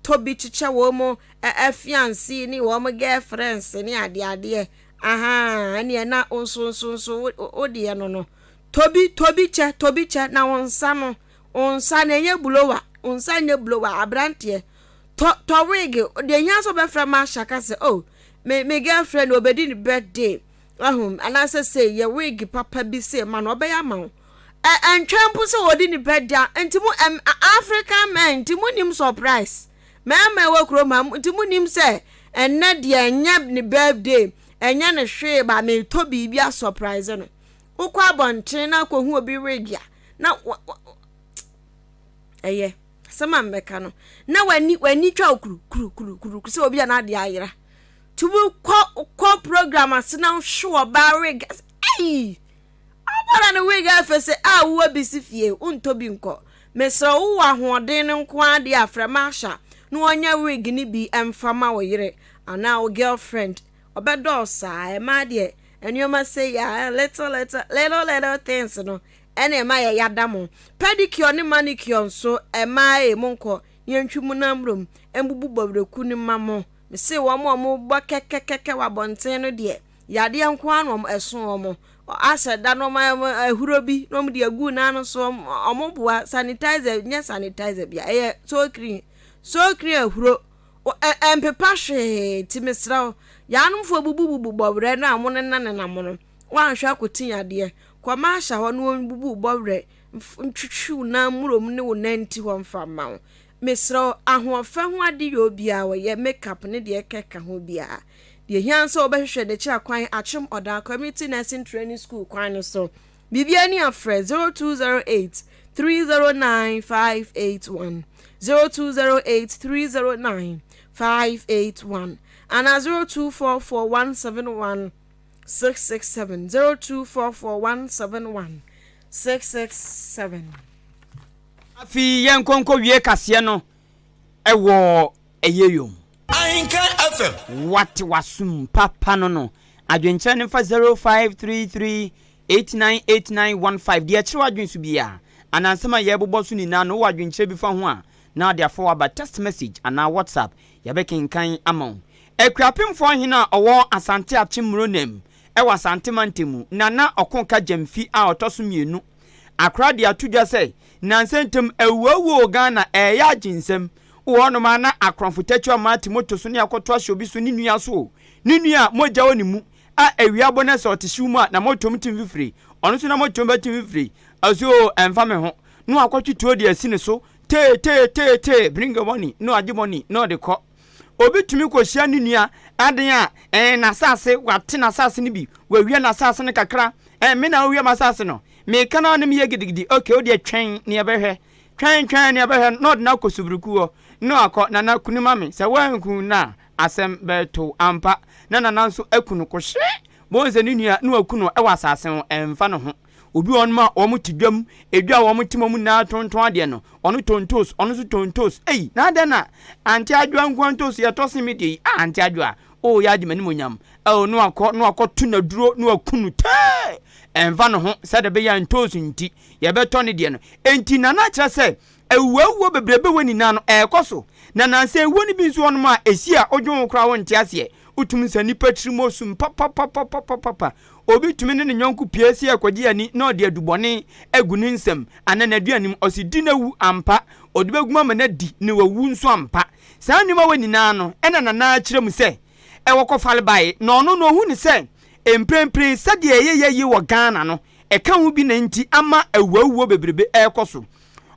tɔ bi kyekyɛ wɔn mo afiancé ne wɔn girlfriends ne adeadeɛ aha. Ɛneɛ na nso nso nso wo deɛ no tobi tobi kyɛ, tobi kyɛ na wo nsa no, wo nsa na ɛnyɛ blower, wo nsa nyɛ blower. Aberanteɛ, tɔ tɔ wig deɛ hia sɛ ɔbɛfrɛ ma ahyɛ ka sɛ, "Oh, me girlfriend obedi ne birthday ahum," anaasɛ sɛ yɛ wig papa bi sɛ ma no, ɔbɛyɛ ama wo. Ɛ ɛntwɛn mpo sɛ wɔdi ne birthday a. Nti mu ɛm African men, nti mu nim surprise mmarima ɛwɔ kurom ha, nti mu nim sɛ ɛnɛ deɛ ɛnyɛ ne birthday, ɛnyɛ ne hwee ba, metɔ biribi a surprise no. Wokɔ abɔnten na akɔhu obi wig a na ɛyɛ asɛm a mbɛka no na w'ani twa wo kuru kuru kuru kuru sɛ obi a n'adeɛ ayera. Tumi kɔ program ase na hwe ɔbaa wig, ɛyi ɔbɔra ne wig afɛ sɛ a wowɔ bi si fie, wontɔ bi nkɔ. Mesrɛ, wowɔ ahoɔden no nko adeɛ a, frɛ Marsha na wɔnyɛ wig no bi ɛmfa ma wo yere anaa wo girlfriend. Ɔbɛdɔɔ saa. Ɛma deɛ nneɛma sɛ yɛ little little little little things no ɛna ɛma yɛ yada mo. Pedicure ne manicure nso, ɛmaa yɛ mo nkɔ yɛntwi mu nam mbubu bɔwerɛku ne ma mo. Mese wɔn a wɔbɔ kɛkɛkɛkɛ wɔ abɔnten no deɛ, yadeɛ nko ara na wɔn ɛso wɔn asɛ da no, wɔn ahuro bi na wɔn de agu n'ano so. Wɔn boa sanitizer, nyɛ sanitizer bia, ɛyɛ so cream, so cream ahuro ɛ mpepa hwee. Ti mesrɛ wo, yaanomfoɔ bubububu bɔwerɛ no a mo nena nenam no, wɔanhwɛ akɔti yadeɛ kɔma ahyɛ hɔ na wɔn bubu bɔwerɛ ntwitwiw nan murom ne wo nanti hɔ mfa mma wo. Mesrɛ wo, ahoɔfɛ ho ade yɛ obiara wɔyɛ makeup ne deɛ ɛkeka ho biara deɛ hia nso wobɛhwehwɛ n'akyi akwan Akyem Ɔdan Community Nursing Training School kwan no so. Biribiara ni afrɛ 0208 309 581, 0208 309 581 anaa 0244 171 667, 0244 171 667. Afei yɛn nkɔnkɔ wie kaseɛ no ɛwɔ ɛyɛ yom. Ahenka FM. Wate wasum papa no adwenkyerɛ no mfa 0533 898915 deɛ ɛkyerɛ w'adwen so biara anansɛm a yɛbobɔ so nyinaa no, wowɔ adwenkyerɛ bi fa ho a, na ɔde afa waba text message anaa WhatsApp, yɛbɛkenkan ama wo. Akuapemfoɔ hene a ɔwɔ Asante Akyem Muronam ɛwɔ Asante mantam, Nana Ɔko Gyamfi a ɔtɔ so mmienu, akora de ato dwa sɛ nansa ntam awuawuo Ghana ɛyɛ agye nsɛm wɔ hɔnom a na akorɔmfo tɛkyi ɔma ate moto so ne akɔto ahyɛ obi so ne nua so o, ne nua a mogya wɔ ne mu a awia bɔ no sɛ ɔte hyew mu a na motom te mfifiri, ɔno nso na motom bɛte mfifiri ɔso o, ɛmfa me ho na wakɔtwe tuo de asi ne so tee tee tee tee, bring money na ɔagye money na ɔde kɔ. Obi tumi kɔhyia ne nua aden a ɛn n'asase, wate n'asase no bi, wawia n'asase no kakra. Me na wowia m'asase no, meka na ne meyɛ gidigidi. Okay, wo deɛ twɛn ne yɛbɛhwɛ, twɛn twɛn ne yɛbɛhwɛ, na ɔde no akɔ suburuku hɔ na wakɔ, "Nana, kunu ma me sɛ woanku no a asɛm bɛto ampa." Na nana nso aku no kɔhye bɔn sɛ ne nua na waku no ɛwɔ asase ho, ɛmfa ne ho. Obi wɔ nom a wɔn te dwam, edwa a wɔn te mu nyinaa tontɔn adeɛ no, ɔno tɔn toos, ɔno nso tɔn toos. Ei, na adɛn na Auntie Adwoa nkoa ntoos yɛtɔ sen me deɛ yi? Ah, Auntie Adwoa. Woreyɛ agye m'animuonyam. Ao, na wakɔ na wakɔto no aduro na waku no tɛɛ. Ɛmfa ne ho sɛdeɛ ɛbɛyɛ a ntoosi nti yɛbɛtɔ ne deɛ no. Enti Nana kyerɛ sɛ awuawuo bebrebe wɔ nyinaa no ɛrekɔ so. Na nansa awuo no bi nso wɔ nom a ɛsi a wodwen ho koraa wonte aseɛ. Wotumi sɛ nnipa tirim ɔsum papapapapapapa. Obi tumi ne ne yɔnko pue sɛ yɛrekɔgye ani na ɔde adubɔne agu ne nsam anaa n'aduane mu. Ɔse di na wu ampa. Ɔde bɛgu mu ama no adi na wawu nso ampa. Saa nneɛma wei nyinaa no, ɛna Nana kyerɛ mu sɛ ɛwɔ kɔfare bae, na ɔno no ɔhu no sɛ mprempren sɛdeɛ ɛyɛ yie wɔ Ghana no, ɛka ho bi na nti ama awuawuo bebrebe ɛrekɔ so.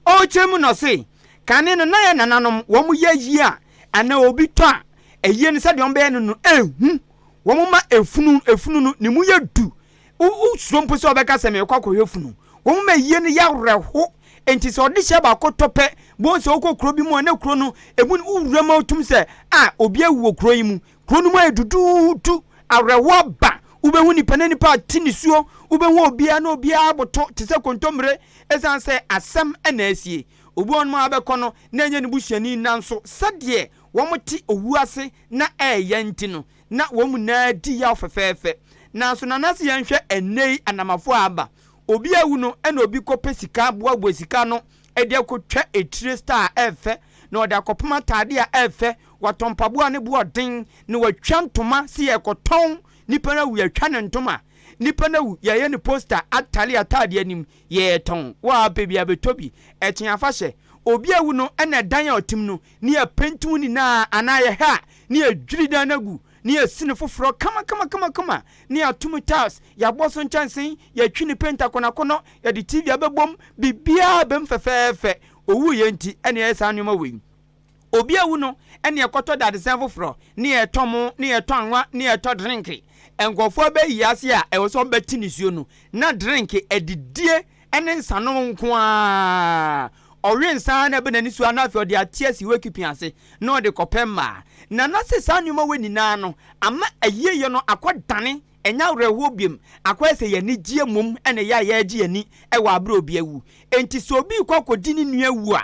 Ɔrekyerɛ mu na ɔse, kane no na yɛn nananom wɔn yɛ ayie a, anaa obi tɔ a, ayie no sɛdeɛ wɔbɛyɛ no no ɛhu, wɔn ma efunu, efunu no ne mu yɛ du, Wo wosuro mpo sɛ wɔbɛka sɛ merekɔ akɔhwɛ funu. Wɔn ma ayie no yɛ awerɛho. Enti sɛ ɔdehyeɛ baako tɔ pɛ, bohu sɛ wokɔ kuro bi mu a na kuro no emu no wowura mu a wotum sɛ a obi awu wɔ kuro yi mu. Kuro no mu ayɛ duduudu, awerɛhoɔ aba. Wobɛhu nipa na nipa ate nisuo. Wobɛhu obiara na obiara aboto te sɛ kontommire ɛsiane sɛ asɛm na asie. Obi wɔ hɔnom a wobɛkɔ no na ɛnyɛ ne busuani nanso sɛdeɛ wɔte owuo ase na ɛreyɛ nti no, na wɔn nyinaa di yaw fɛfɛɛfɛ. Nanso na na sɛ yɛnhwɛ ɛnnɛyi anamafo a aba, obi awu no na obi kɔpɛ sika boaboa sika ano de akɔtwa etire style a ɛyɛ fɛ, na ɔde akɔpam atade a ɛyɛ fɛ, watɔ mpaboa a ne bo yɛ den, na watwa ntoma sɛ yɛrekɔtɔn, nipa no awu yɛatwa ne ntoma, nipa no awu yɛayɛ ne poster atale atade anim yɛretɔn, wo a wopɛ biara bɛtɔ bi, ɛkyɛn afahyɛ. Obi awu no na ɛdan a ɔtem no ne yɛpentiw nyinaa anaa yɛhɛ a ne yɛdwiri dan no agu, ne yɛsi no foforɔ kamakamakamakama, ne yɛato mu tiles, yɛabɔ so nkyɛnse, yɛatwi no paint akɔnɔakɔnɔ, yɛde TV abɛbom, biribiara bɛm fɛfɛɛfɛ. Owuiɛ nti na yɛyɛ saa nneɛma wei. Obi awu no na yɛkɔtɔ dadesɛn foforɔ, ne yɛtɔ mo, ne yɛtɔ anwa, ne yɛtɔ drenke. Nkurɔfoɔ bɛyi ase a ɛwɔ sɛ wɔbɛte nisuo no, na drenke, adidie ne nsanom nko ara. Ɔwe nsa ara na ɛbɛ n'ani so ara na afei ɔde ate asi wakeeping ase na ɔde kɔpɛ mmaa. Na na se saa nneɛma wei nyinaa no ama ayieyɔ no akɔdane, ɛnyɛ awerɛhoɔ biom, akɔyɛ sɛ yɛn anigyeɛ mmom na ɛyɛ a yɛregye yɛn ani wɔ aberɛ a obi awu. Enti sɛ obi rekɔ akɔdi ne nua awu a,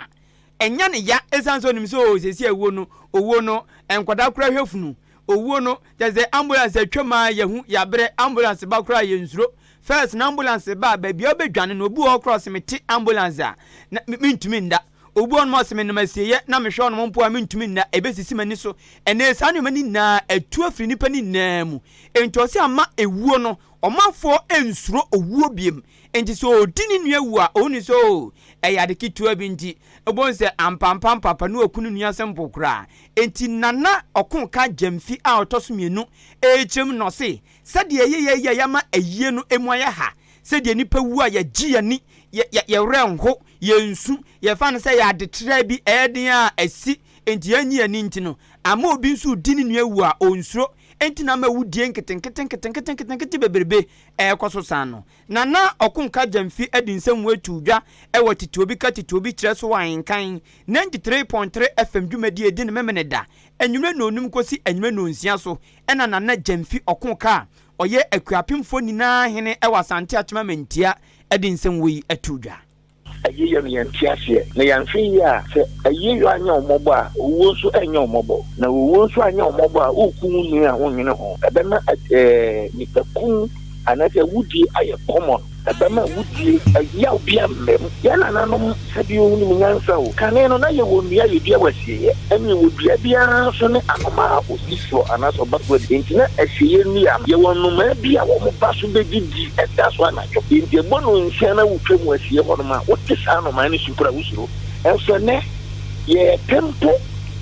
ɛnyɛ ne ya ɛsiane sɛ ɔnim sɛ oo seesei awuo no, owuo no, nkwadaa koraa hwɛ funu. Owuo no, kyerɛ sɛ ambulance atwam ara yɛahu, yɛabrɛ, ambulance ba koraa a yɛnsuro. First na ambulance ba a, baabi a wobɛdwane no, obi wɔ hɔ koraa a ɔse mete ambulance a, na mentumi nda. Obi wɔ hɔnom a ɔse menam asieeɛ na mehwɛ hɔnom mpo a mentumi nna, ɛbɛsisi m'ani so. Ɛnnɛ saa nneɛma no nyinaa atu afiri nnipa no nyinaa mu. Enti ɔse ama ewuo no, ɔmanfoɔ nsuro owuo biom. Enti sɛ ɔredi ne nua wu a, ɔhunu sɛ oo, ɛyɛ ade ketewa bi nti. Wobɛhu sɛ ampampampaapa ne waku ne nua simple koraa. Enti Nana Ɔko Ka Gyamfi a ɔtɔ so mmienu rekyerɛ mu na ɔse, Sɛdeɛ ɛyɛ yɛn yi a yɛama ayie no mu ayɛ ha, sɛdeɛ nnipa wu a yɛgye yɛn ani, yɛ, yɛ, yɛn werɛ nho, yɛnsu, yɛfa no sɛ ɛyɛ ade traa bi, ɛyɛ den a asi, enti yɛnnye yɛn ani nti no, ama obi nso redi ne nua wu a, ɔnsuro. Enti na ama awudie nketenkete nketenkete nketenkete bebrebe rekɔ so saa no. Nana Ɔkonka Gyamfi de nsɛm wei too dwa wɔ Tete Obi Ka Tete Obi Kyerɛ So wɔ Ahenkan 93.3 FM dwumadie a ɛdi no Memeneda anwummerɛ nnɔnnum kɔsi anwummerɛ nnɔnsia so. Ɛna Nana Gyamfi Ɔkonka a ɔyɛ Akuapemfoɔ nyinaa hene wɔ Asante Akyem Amantia de nsɛm wei too dwa. Ayiyɔ no yɛnte aseɛ, na yɛanhwɛ yie a, sɛ ayiyɔ anyɛ wo mmɔbɔ a, owuo nso renyɛ wo mmɔbɔ, na owuo nso anyɛ wo mmɔbɔ a, woreku wo nua a wonnwene ho. Ɛbɛma nnipakum anaasɛ awudie ayɛ common. Ɛbɛma awudie, ɛyaw bi amma mu. Yɛn nananom sɛdeɛ wonim nyansa o, kane no na yɛwɔ nnua a yɛdua wɔ asieeɛ, ɛne yɛwɔ dua biara nso ne anomaa a ɔsi soɔ anaasɛ ɔba so adi. Enti na asieeɛ nnua no, yɛwɔ nnomaa bi a wɔba so bɛdidi da so anadwo. Enti ɛbɔ nnɔnsia na wotwa mu asie hɔnom a, wote saa nnomaa no su koraa a, wosuro. Nso ɛnnɛ, yɛrepɛ mpo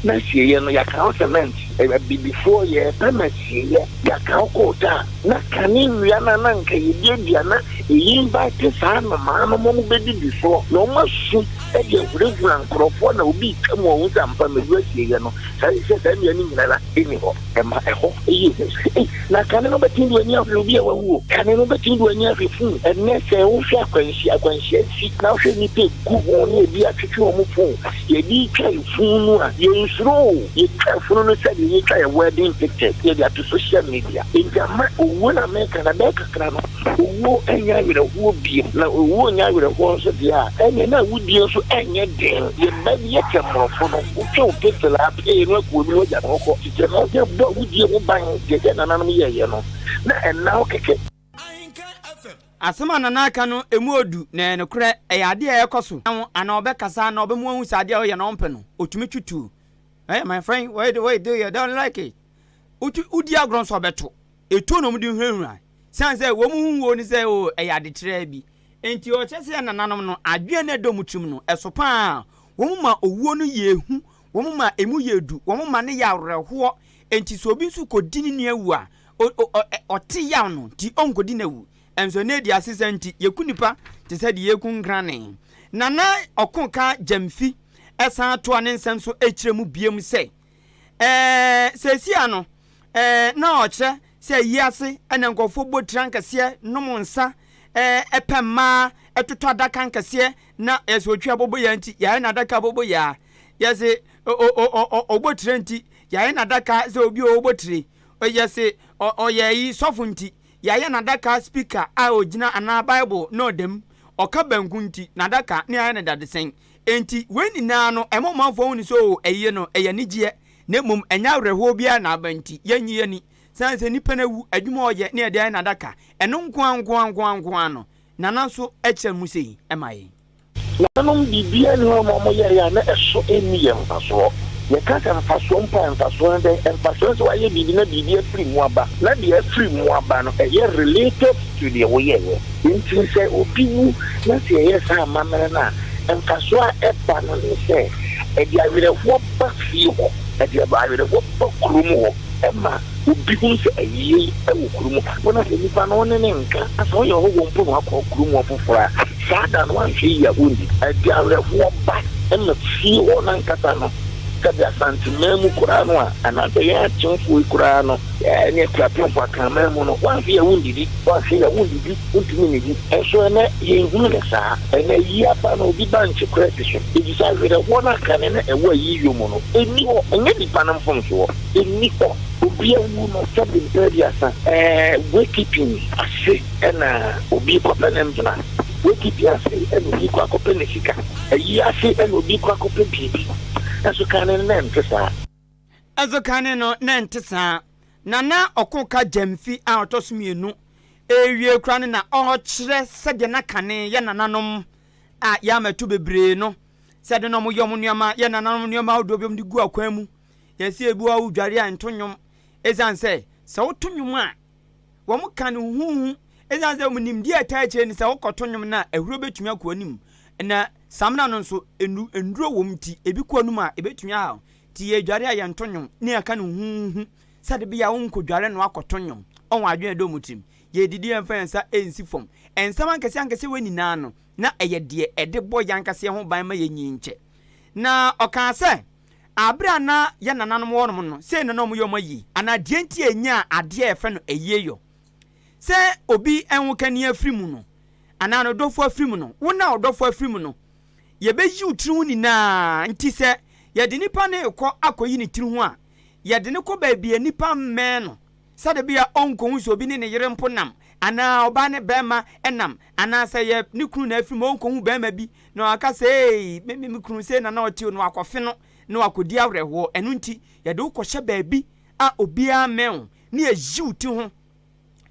na asieeɛ no, yɛaka ho cement. Abibifoɔ, yɛrepɛ ma asieeɛ, yɛaka ho kootaa. Na kane nnua no a na anka yɛduadua na ɛyi invite saa nnomaa no ma wɔbɛdidi soɔ na wɔasu de ahurahura nkurɔfoɔ na obi retwa mu a ɔhu sɛ ampa madu asieeɛ no, saa sɛ saa nnua no nyinara nni hɔ. Ɛma ɛhɔ yɛ hu sɛ, ei, na kane no bɛtumi de w'ani ahwɛ obi a wawu o, kane no bɛtumi de w'ani ahwɛ funu. Ɛnnɛ sɛ wohwɛ akwanhyia, akwanhyia si na wohwɛ nnipa ɛgu ho ne ebi atwetwe wɔn fon, yɛde retwa efunu no a, yɛnsuro o, yɛtwa efunu no sɛdeɛ. yɛtwa yɛ wedding pictures yɛde ato social media. Enti ama owuo no a meka no abɛyɛ kakra no, owuo nyɛ awerɛhoɔ bio. Na owuo nyɛ awerɛhoɔ nso deɛ a, ɛnneɛ na awudie nso nyɛ den. Yɛn mma bi yɛ sɛ mmorɔfo no, wotwe wo pistol a, pee no aku obi na wagya ne ho kɔ. Tete no, yɛbɔ awudie ho ban deɛ yɛn nananom yɛeɛ no, na ɛnna hɔ kɛkɛ. Asɛm a Nana aka no, emu odu, na ɛyɛ nokorɛ. Ɛyɛ adeɛ a ɛrekɔ so. Anaa ɔbɛkasa anaa ɔbɛma wahu sɛ adeɛ a ɔyɛ no ɔmpɛ no, ɔtumi twe tuo. Hey, my friend, why do, why do you don't like it? Wotu, wodi agorɔ nso ɔbɛto. Etuo na wɔde hunahuna. Siane sɛ wɔn ho huo ne sɛ o, ɛyɛ adetraa bi. Enti ɔkyerɛ sɛ yɛn nananom no, adwene na ɛda wɔn tirim no, ɛso paa. Wɔn ma owuo no yɛ hu, wɔn ma emu yɛ du, wɔn ma no yɛ awerɛhoɔ. Enti sɛ obi nso kɔdi ne nua wu a, o, o, ɔ, ɔte yaw no nti ɔnkɔdi n'awu. Nso ɛnnɛ adi asesa nti, yɛku nnipa te sɛ deɛ yɛreku nkrane. Nana Ɔko ka Gyamfi san toa ne nsɛm so kyerɛ mu biom sɛ, Ɛɛ, seesei ano, ɛɛ, na ɔkyerɛ sɛ ayi ase na nkurɔfoɔ bɔ tiri ankɛseɛ, nom nsa, ɛɛ, pɛ mmaa, totɔ adaka nkɛseɛ, na yɛsɛ ɔtwi aboboyaa nti, yɛayɛ no adaka aboboyaa. Yɛse ɔbɔ tire nti, yɛayɛ no adaka sɛ obi a ɔbɔ tire. Yɛse ɔyɛ ayi sɔfo nti, Yɛayɛ n'adaka speaker a ogyina anaa Bible na ɔda mu, ɔka banku nti, n'adaka na yɛayɛ no dadesɛn. Enti, wei nyinaa no, ɛma ɔmanfoɔ hu no sɛ oo, ayie no, ɛyɛ anigyeɛ, na mmom ɛnyɛ awerɛhoɔ biara na aba nti, yɛnnye yɛn ani. Sane sɛ nipa no awu, adwuma a ɔyɛ na yɛde ayɛ n'adaka, ɛno nko ara nko ara nko ara nko ara no, Nana nso kyerɛ mu sei ma yɛn. Nananom, biribiara nni hɔ a wɔyɛeɛ a na ɛso nni yɛn mfasoɔ. Yɛka sɛ mfasoɔ mpo a, mfasoɔ ne dɛn? Mfasoɔ ne sɛ woayɛ biribi na biribi afiri mu aba, na deɛ afiri mu aba no, ɛyɛ related to deɛ woyɛeɛ. Enti sɛ obi wu na sɛ yɛyɛ saa amammerɛ no a, mfasoɔ a ɛba no ne sɛ, ɛde awerɛhoɔ ba fie hɔ, ɛde awerɛhoɔ ba kurom hɔ, ɛma obi hu sɛ ayie wɔ kurom ha. Mpo na sɛ nipa no wo ne no nka, na sɛ woyɛ ɔhɔhoɔ mpo na wakɔ kurom hɔ foforɔ a, saa da no woanhwɛ yie a wonni. Ɛde awerɛhoɔ ba ma fie hɔ no ankasa no, sɛdeɛ Asanteman mu koraa no a, anaasɛ yɛn Akyemfoɔ yi koraa no, ne Akuapemfoɔ Akanman mu no, woanhwɛ yie a wondidi, woanhwɛ yie a wondidi, wontumi nnidi. Nso ɛnnɛ yɛnhunu no saa. Ɛnnɛ ayie aba no, obi ba nkyekorɛ si so, ɛfiri sɛ awerɛhoɔ no a kane na ɛwɔ ayiyɔ mu no, ɛnni hɔ. Ɛnyɛ nipa no mfomsoɔ, ɛnni hɔ. Obi awu no sɛbe mpɛ aduasa ɛɛ wakeeping ase na obi rekɔpɛ ne mpena, wakeeping ase na obi rekɔ akɔpɛ ne sika, ayi ase na obi rekɔ akɔpɛ biribi. Nso kane no na ɛnte saa. Nso kane no na ɛnte saa. Na na ɔko ka Gyamfi a ɔtɔ so mienu rewie koraa no na ɔrekyerɛ sɛdeɛ na kane yɛ nananom a yɛamɛto bebree no sɛdeɛ na wɔyɛ wɔn nneɛma, yɛ nananom nneɛma ahodoɔ bi wɔde gu akwan mu. Yɛse ebi wɔ hɔ a wodware a nto nnwom esiane sɛ sɛ woto nnwom a wɔka no huhuhu esiane sɛ wɔn nimdeɛ a ɛtaa akyire ne sɛ wokɔto nnwom no a ahuro betumi akɔ anim na samina no nso nnu nnuro wɔ mu nti ebi kɔ anum a ebetumi ahaw nti yɛdware a yɛnto nnwom ne yɛka no huhuhu sɛde bia wonkɔdware no akɔto nnwom ɔho adwene ɛdɔ mu tirim yɛdidi yɛmfa yɛn nsa nsi fam nsɛm ankɛse ankɛse wei nyinaa no na ɛyɛ deɛ ɛde bɔ yɛn ankasa yɛn ho ban ma yɛnyin nkyɛ na ɔkaa sɛ Bere a na yɛn nananom wɔ hɔnom no, sei na na wɔyɛ wɔn ayi, anaa deɛ nti a ɛnyaa adeɛ a yɛfrɛ no ayieyɔ. Sɛ obi hokani afiri mu no, anaa ne dɔfo afiri mu no, wo na wo dɔfo afiri mu no, yɛbɛyi wo tiri ho nyinaa. Nti sɛ yɛde nipa no rekɔ akɔyi ne tiri ho a, yɛde no kɔ baabi a nnipa mmɛn no, sɛdeɛ ɛbɛyɛ a ɔnkɔhu sɛ obi ne ne yere mpo nam, anaa ɔbaa ne barima nam, anaa sɛ yɛ ne kunu na afiri mu a, ɔnkɔhu barima bi na waka sɛ, Ei, me, me, me kunu sei na na ɔte o, na wakɔfe no, na wakɔdi awerɛhoɔ. Ɛno nti, yɛde wo kɔhyɛ baabi a obiara mmɛn wo, na yɛyi wo ti ho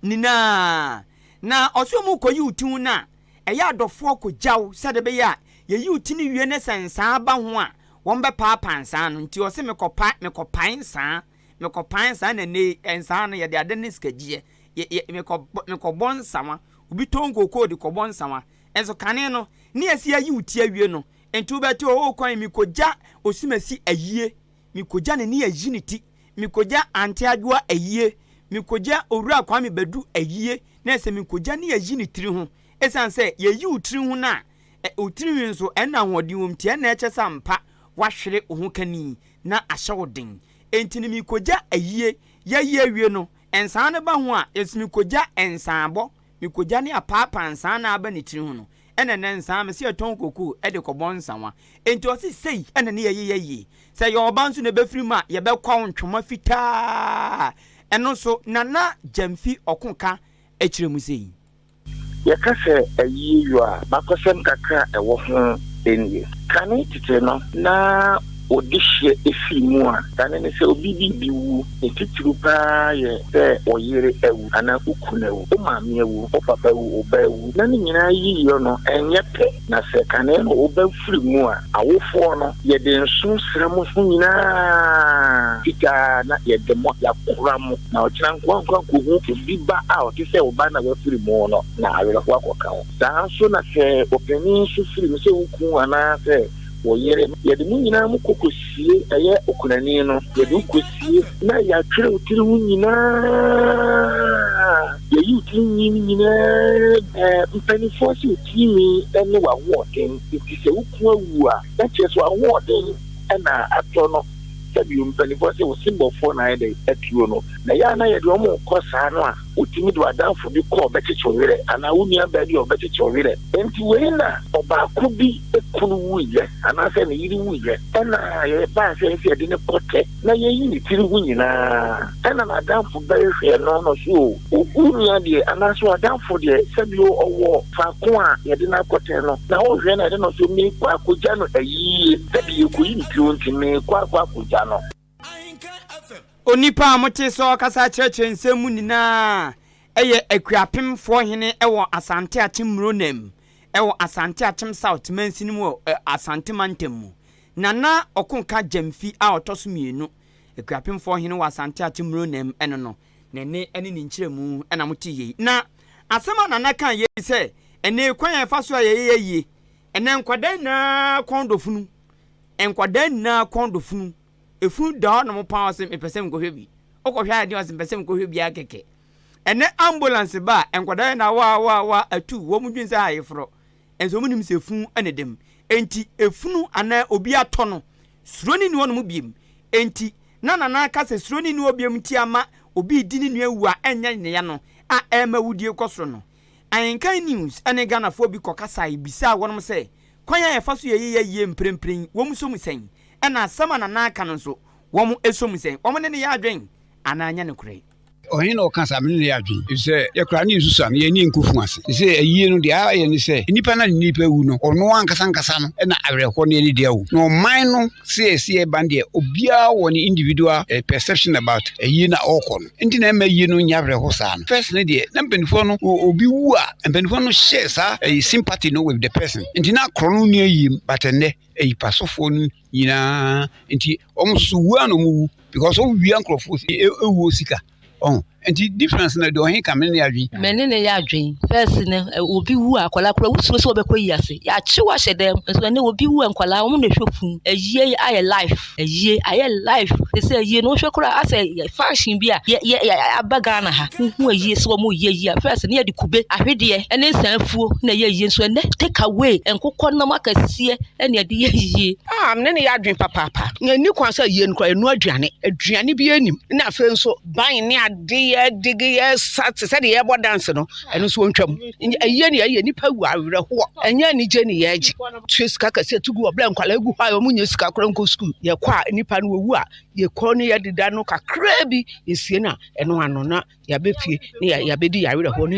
nyinaa. Na ɔsɛ wɔn kɔyi wo ti ho no a, ɛyɛ adɔfoɔ kɔgya wo sɛdeɛ ɛbɛyɛ a yɛyi wo ti no wie ne sɛ nsaa ba ho a, wɔbɛpaapaa nsaa no. Nti ɔse mekɔpa, mekɔpae nsaa, mekɔpae nsaa na ɛnnɛ yi, nsaa no yɛde ade ne sikagyeɛ, yɛ, yɛ, mekɔ, mekɔbɔ nsawa. Obi tɔn kookoo de kɔbɔ nsawa. Nso kane no, ne yɛsi ayi wo ti awie no, nti wobɛte oo kwan mekɔgya Osimasi ayie, mekɔgya ne ne ayi ne ti, mekɔgya Ante Adwoa ayie, mekɔgya Owura Kwame Badu ayie, na ɛsɛ mekɔgya ne ayi ne tiri ho. Ɛsiane sɛ yɛyi wo tiri ho no a, wo tiri nwi nso ɛnna ahoɔden wom nti ɛnna ɛkyɛ sɛ ampa woahwere wo ho kani na ahyɛ wo den. Enti no mekɔgya ayie, yɛayi awie no, nsaa no ba ho a, nso mekɔgya nsaabɔ. Mekogya ne apaapaa nsaa na aba ne tiri ho no. Ɛna ɛnɛ nsaa mese yɛtɔn kokoo de kɔbɔ nsawa. Enti ɔse sei na ne yɛyɛ yɛyie. Sɛ yɛ ɔba nso na ɛbɛfiri mu a yɛbɛkwaw ntwoma fitaa. Ɛno nso Nana Gyamfi Ɔko ka kyerɛ mu sei. Yɛka sɛ ayie yɔ a, bakɔsɛm kakra a ɛwɔ ho nie. Kane tete no, na wɔde hyeɛ firi mu a, kane ne sɛ obi biribi wu, ne titiriw pa ara yɛ sɛ wo yere awu anaa wo kunu awu, wo maame awu, wo papa awu, wo ba awu, na ne nyinaa yiyɔ no ɛnyɛ pɛ. Na sɛ kane no wo ba firi mu a, awofoɔ no, yɛde nso sra mo ho nyinaa fitaa na yɛde mo, yɛakora mo. Na ɔkyena nkoa-nkoa kohu obi ba a ɔte sɛ wo ba no a wafiri mu no, na awerɛhoɔ akɔka wo. Saa ara nso na sɛ ɔpanin nso firi mu, sɛ wo kunu anaasɛ wo yere, yɛde mo nyinaa mo kɔ kɔsie, ɛyɛ okunani no, yɛde wo kɔsie na yɛatwerɛ wo tiri ho nyinaa, yɛayi wo tiri nwi no nyinaa. Ɛɛ, mpanimfoɔ se wo tiri nwi ne w'ahoɔden, enti sɛ wo kunu awu a, na kyerɛ sɛ w'ahoɔden na atɔ no. Sɛbio mpaninfoɔ se wo sebɔfoɔ na ayɛ dɛn atuo no. Na ɛyɛ a na yɛde wɔn rekɔ saa no a, wotumi de w'adamfo bi kɔ ɔbɛkyekye wo werɛ anaa wo nua baa bi a ɔbɛkyekye wo werɛ. Enti wei na ɔbaako bi kunu wuiɛ anaasɛ ne yere wuiɛ ɛna yɛbaa sɛ ɛsɛ yɛde no kɔtɛ na yɛyi ne tiri ho nyinaa ɛna n'adamfo bɛhwehwɛɛ no na ɔse oo wo nua deɛ anaasɛ w'adamfo deɛ sɛbio ɔwɔ faako a yɛde no akɔtɛ no na wohwɛ no a ɛde no ɔse meekɔ akɔgya no ayie. Sɛbi yɛkɔyi ne tiri ho nti meekɔ akɔ akɔgya no. Onipa a mote sɛ ɔrekasa akyerɛkyerɛ nsɛm mu nyinaa yɛ Akuapemfoɔ hene wɔ Asante Akyem Muronam wɔ Asante Akyem South mansini mu wɔ Asante mantam mu. Nana Okonka Gyamfi a ɔtɔ so mmienu, Akuapemfoɔ hene wɔ Asante Akyem Muronam no no, ne nne ne ne nkyerɛmu na mote yei. Na asɛm a Nana kaa yei sɛ, ɛnnɛ yi kwan a yɛfa so a yɛyɛ yie Ɛnɛ nkwadaa nyinaa kɔn dɔ funu. Nkwadaa nyinaa kɔn dɔ funu. Efunu da hɔ nom paa ɔse mepɛ sɛ mekɔhwɛ bi. Wokɔhwɛ adeɛ ɔse mepɛ sɛ mekɔhwɛ bi ara kɛkɛ. Ɛnɛ ambulance ba a nkwadaa nyinaa waa waa waa atu wɔn dwen sɛ ayeforɔ. Nso wɔn nim sɛ efunu na ɛda mu. Enti efunu anaa obi atɔ no suro no nni hɔ nom biem. Enti na Nana aka sɛ suro no nni hɔ biem nti ama obi redi ne nua wu a ɛnyɛ ne ya no a ɛrema awudie kɔ soro no. Ahenkan News ne Ghanafoɔ bi kɔkasae bisaa wɔnom sɛ kwan a yɛfa so yɛ yei ayie mprempren yi wɔn sɔ mu sɛn? Ɛna asɛm a Nana aka no nso wɔn sɔ mu sɛn? Wɔn ne no yɛ adwen anaa nyɛ nokorɛ? Ɔhe na ɔka saa? Me ne no yɛ adwen, efisɛ yɛkora ne nsusuan, yɛn ani nkɔ funu ase. Seesei ayie no, deɛ ayɛ ne sɛ, nnipa no a ne nnipa awu no, ɔno ankasa ankasa no na awerɛhoɔ no yɛ ne dea o. Na ɔman no sɛ yɛsi yɛba no deɛ, obiara wɔ ne individual perception about ayie no a ɔrekɔ no. Nti na ɛmma ayie no nyɛ awerɛho saa no. First no deɛ, na mpanimfoɔ no, obi wu a, mpanimfoɔ no share saa ɛyi sympathy no with the person. Nti na korɔ no nni ayie mu, but ɛnnɛ, ɛyi pasɔfoɔ no nyinaa nti wɔn nso so wu a na wɔn wu because wɔn wia nkurɔfoɔ ewuo sika. Ɔho nti difference no deɛ ɔhe ka me ne adwen. Me ne no yɛ adwen. First no obi wu a akwadaa koraa wosuro sɛ wɔbɛkɔ yi ase. Yɛakye wo ahyɛ dɛm. Nso ɛnɛ obi wu a nkwadaa wɔn na ɛhwɛ funu. Ayie ayɛ life. Ayie ayɛ life. Te sɛ ayie no wohwɛ koraa asɛ fashion bi a yɛ yɛ aba Ghana ha. Wohu ayie sɛ wɔn reyɛ ayie a first no yɛde kube, ahwedeɛ ne nsanfuo na ɛyɛ ayie nso ɛnɛ take away nkokɔ nam akɛseɛ ɛna ɛde yɛ ayie. Ah, me ne no yɛ adwene papaapa. Na ɛnni kwan sɛ ayie no koraa yɛnoa aduane. Aduane biara nnim. Na afei nso ban ne ade yɛde yɛsa te sɛ deɛ yɛbɔ dance no, ɛno nso wɔntwam. Ayie ne yɛyɛ nnipa wu awerɛhoɔ. Ɛnyɛ anigye ne yɛregye. Tua sika kɛseɛ to gu hɔ berɛ a nkwadaa gu hɔ a wɔnnya sika koraa nkɔ sukuu. Yɛkɔ a nnipa no wɔwu a, yɛkɔ ne yɛdeda no kakraa bi, yɛsie no a, ɛno ano na yɛabɛ fie ne yɛabɛdi yɛn awerɛhoɔ ne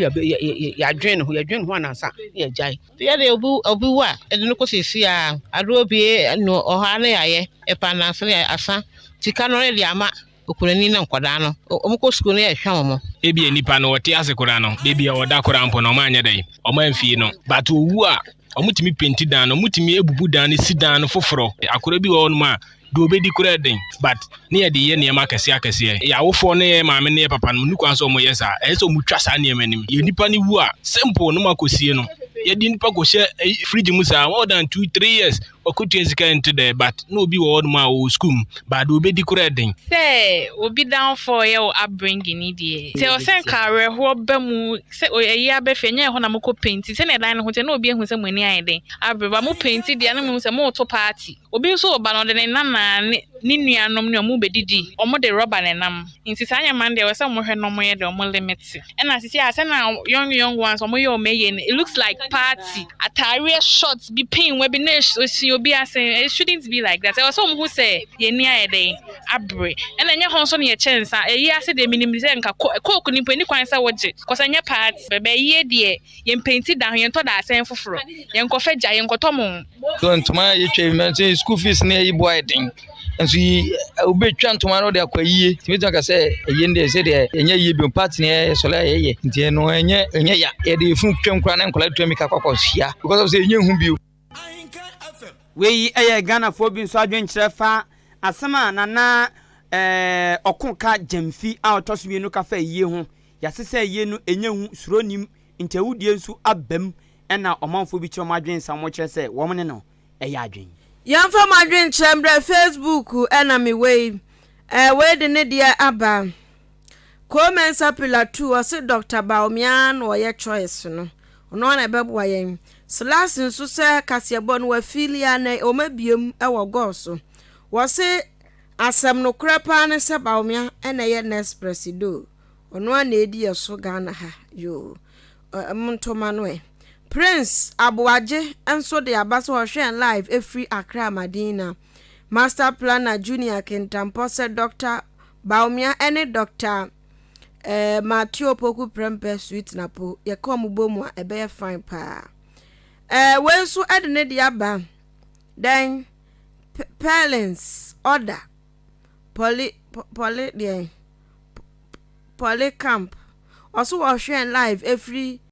yɛadwene ne ho, yɛdwene ne ho anansa ne yɛagyae. Yɛ deɛ obi obi wu a, yɛde no kɔ siesie a, adoɔ bie no ɔha ne yɛayɛ, ɛpa nansa ne asa, sika no yɛde ama okunani ne nkwadaa no, wɔn kɔ sukuu no yɛhwɛ wɔn. Ebia nipa no ɔte ase koraa no, baabi a ɔda koraa mpo no, wɔn anyɛ dɛn, wɔn amfie no. But owu a, wɔtumi penti dan no, wɔtumi abubu dan no si dan no foforɔ. Akwadaa bi wɔ hɔnom a, deɛ ɔbɛdi koraa den but ne yɛde yɛ nneɛma akɛseɛ akɛseɛ. Yɛ awofoɔ ne yɛ maame ne yɛ papa no, nni kwan sɛ wɔyɛ saa. Ɛyɛ sɛ wɔtwa saa nneɛma no mu. Yɛ nipa no wu a, simple no mu akɔsie no. Yɛde nipa kɔhyɛ fridge mu saa more than 2, 3 years. Ɔkɔtua sika nte dɛ but na obi wɔ hɔnom a ɔwɔ sukuu mu but deɛ ɔbɛdi koraa ɛden. Sɛ obi downfall yɛ wo upbringing ni deɛ, sɛ ɔsɛ nka awerɛhoɔ ba mu sɛ ayi aba fie ɛnyɛ ɛhɔ na mokɔ painti sɛnea ɛdan no ho teɛ na obi ahu sɛ mo ani ayɛ den abere but mo painti deɛ na mohu sɛ moreto party. Obi nso reba no ɔde ne nana ne ne nuanom ne ɔmo rebɛdidi ɔmo de rɔba na ɛnam nti saa nneɛma no deɛ ɛwɔ sɛ ɔmo hwɛ na ɔmo yɛ deɛ ɔmo limit. Ɛna sisi a sɛnea young young ones ɔmo yɛ ɔmo ayie no it looks like party ataareɛ short bi pinwa bi na esi obi ase it shouldn't be like that ɛwɔ sɛ ɔmo hu sɛ yɛn ani ayɛ dɛn abere ɛna ɛnyɛ hɔ nso na yɛkyɛ nsa ɛyi ase deɛ minim sɛ nka coke ni mpo ɛni kwan sɛ wɔgye kɔsɛ ɛnyɛ party bɛbɛ ayie deɛ yɛn penti da ho yɛn tɔ da asɛn foforɔ yɛn kɔfɛ gya yɛn kɔtɔ mo. So ntoma yɛtwa yi mɛ school fees ne ɛyi boa yɛ den. Nso yi wobɛtwa ntoma no de akɔ ayie nti mɛtumi aka sɛ ayie no deɛ sɛ deɛ ɛnyɛ yie bio party ne ɛyɛ sɔlɛ a yɛyɛ nti ɛno ɛnyɛ ɛnyɛ ya yɛde efunu twam koraa na nkɔla tua mika kɔkɔ hyia because of sɛ ɛnyɛ hu bio. Wei yɛ Ghanafoɔ bi nso adwenkyerɛ fa asɛm a Nana eh, Ɔko Ka Gyamfi a ɔtɔ so mmienu ka fa ayie ho. Yɛase sɛ ayie no ɛnyɛ hu, suro nnim, nti awudie nso aba mu ɛna ɔmanfoɔ bi kyerɛ wɔn adwene sa wɔkyerɛ sɛ wɔn ne no ɛyɛ adwen. Yɛmfa mo adwenkyerɛ mbrɛ Facebook na me wei eh wei de ne deɛ aba Koo Mensah Pillar 2 ɔse Doctor Bawumia na ɔyɛ choice no ɔno ara na ɛbɛboa yɛn Selassie nso sɛ kaseɛbɔ no wafeeli a na wɔn abiem wɔ gɔɔ so wɔse asɛm nokorɛ paa ne sɛ Bawumia na ɛyɛ next presido Ɔno ara na edi yɛ so Ghana ha yoo ɛ monto ma no ɛ. Prince Aboagye nso de aba sɛ ɔhwɛ yɛn live ɛfiri Accra Madina. Master Planner Junior Kintampɔ sɛ Doctor Bawumia ɛne Doctor eh, Matthew Opoku Prempeh Sweet Napo yɛka wɔn bɔ mu a ɛbɛyɛ fine paa. Eh, wei nso ɛde ne de aba dɛn Perlins order Poli poli deɛn Polycamp ɔso ɔhwɛn live ɛfiri.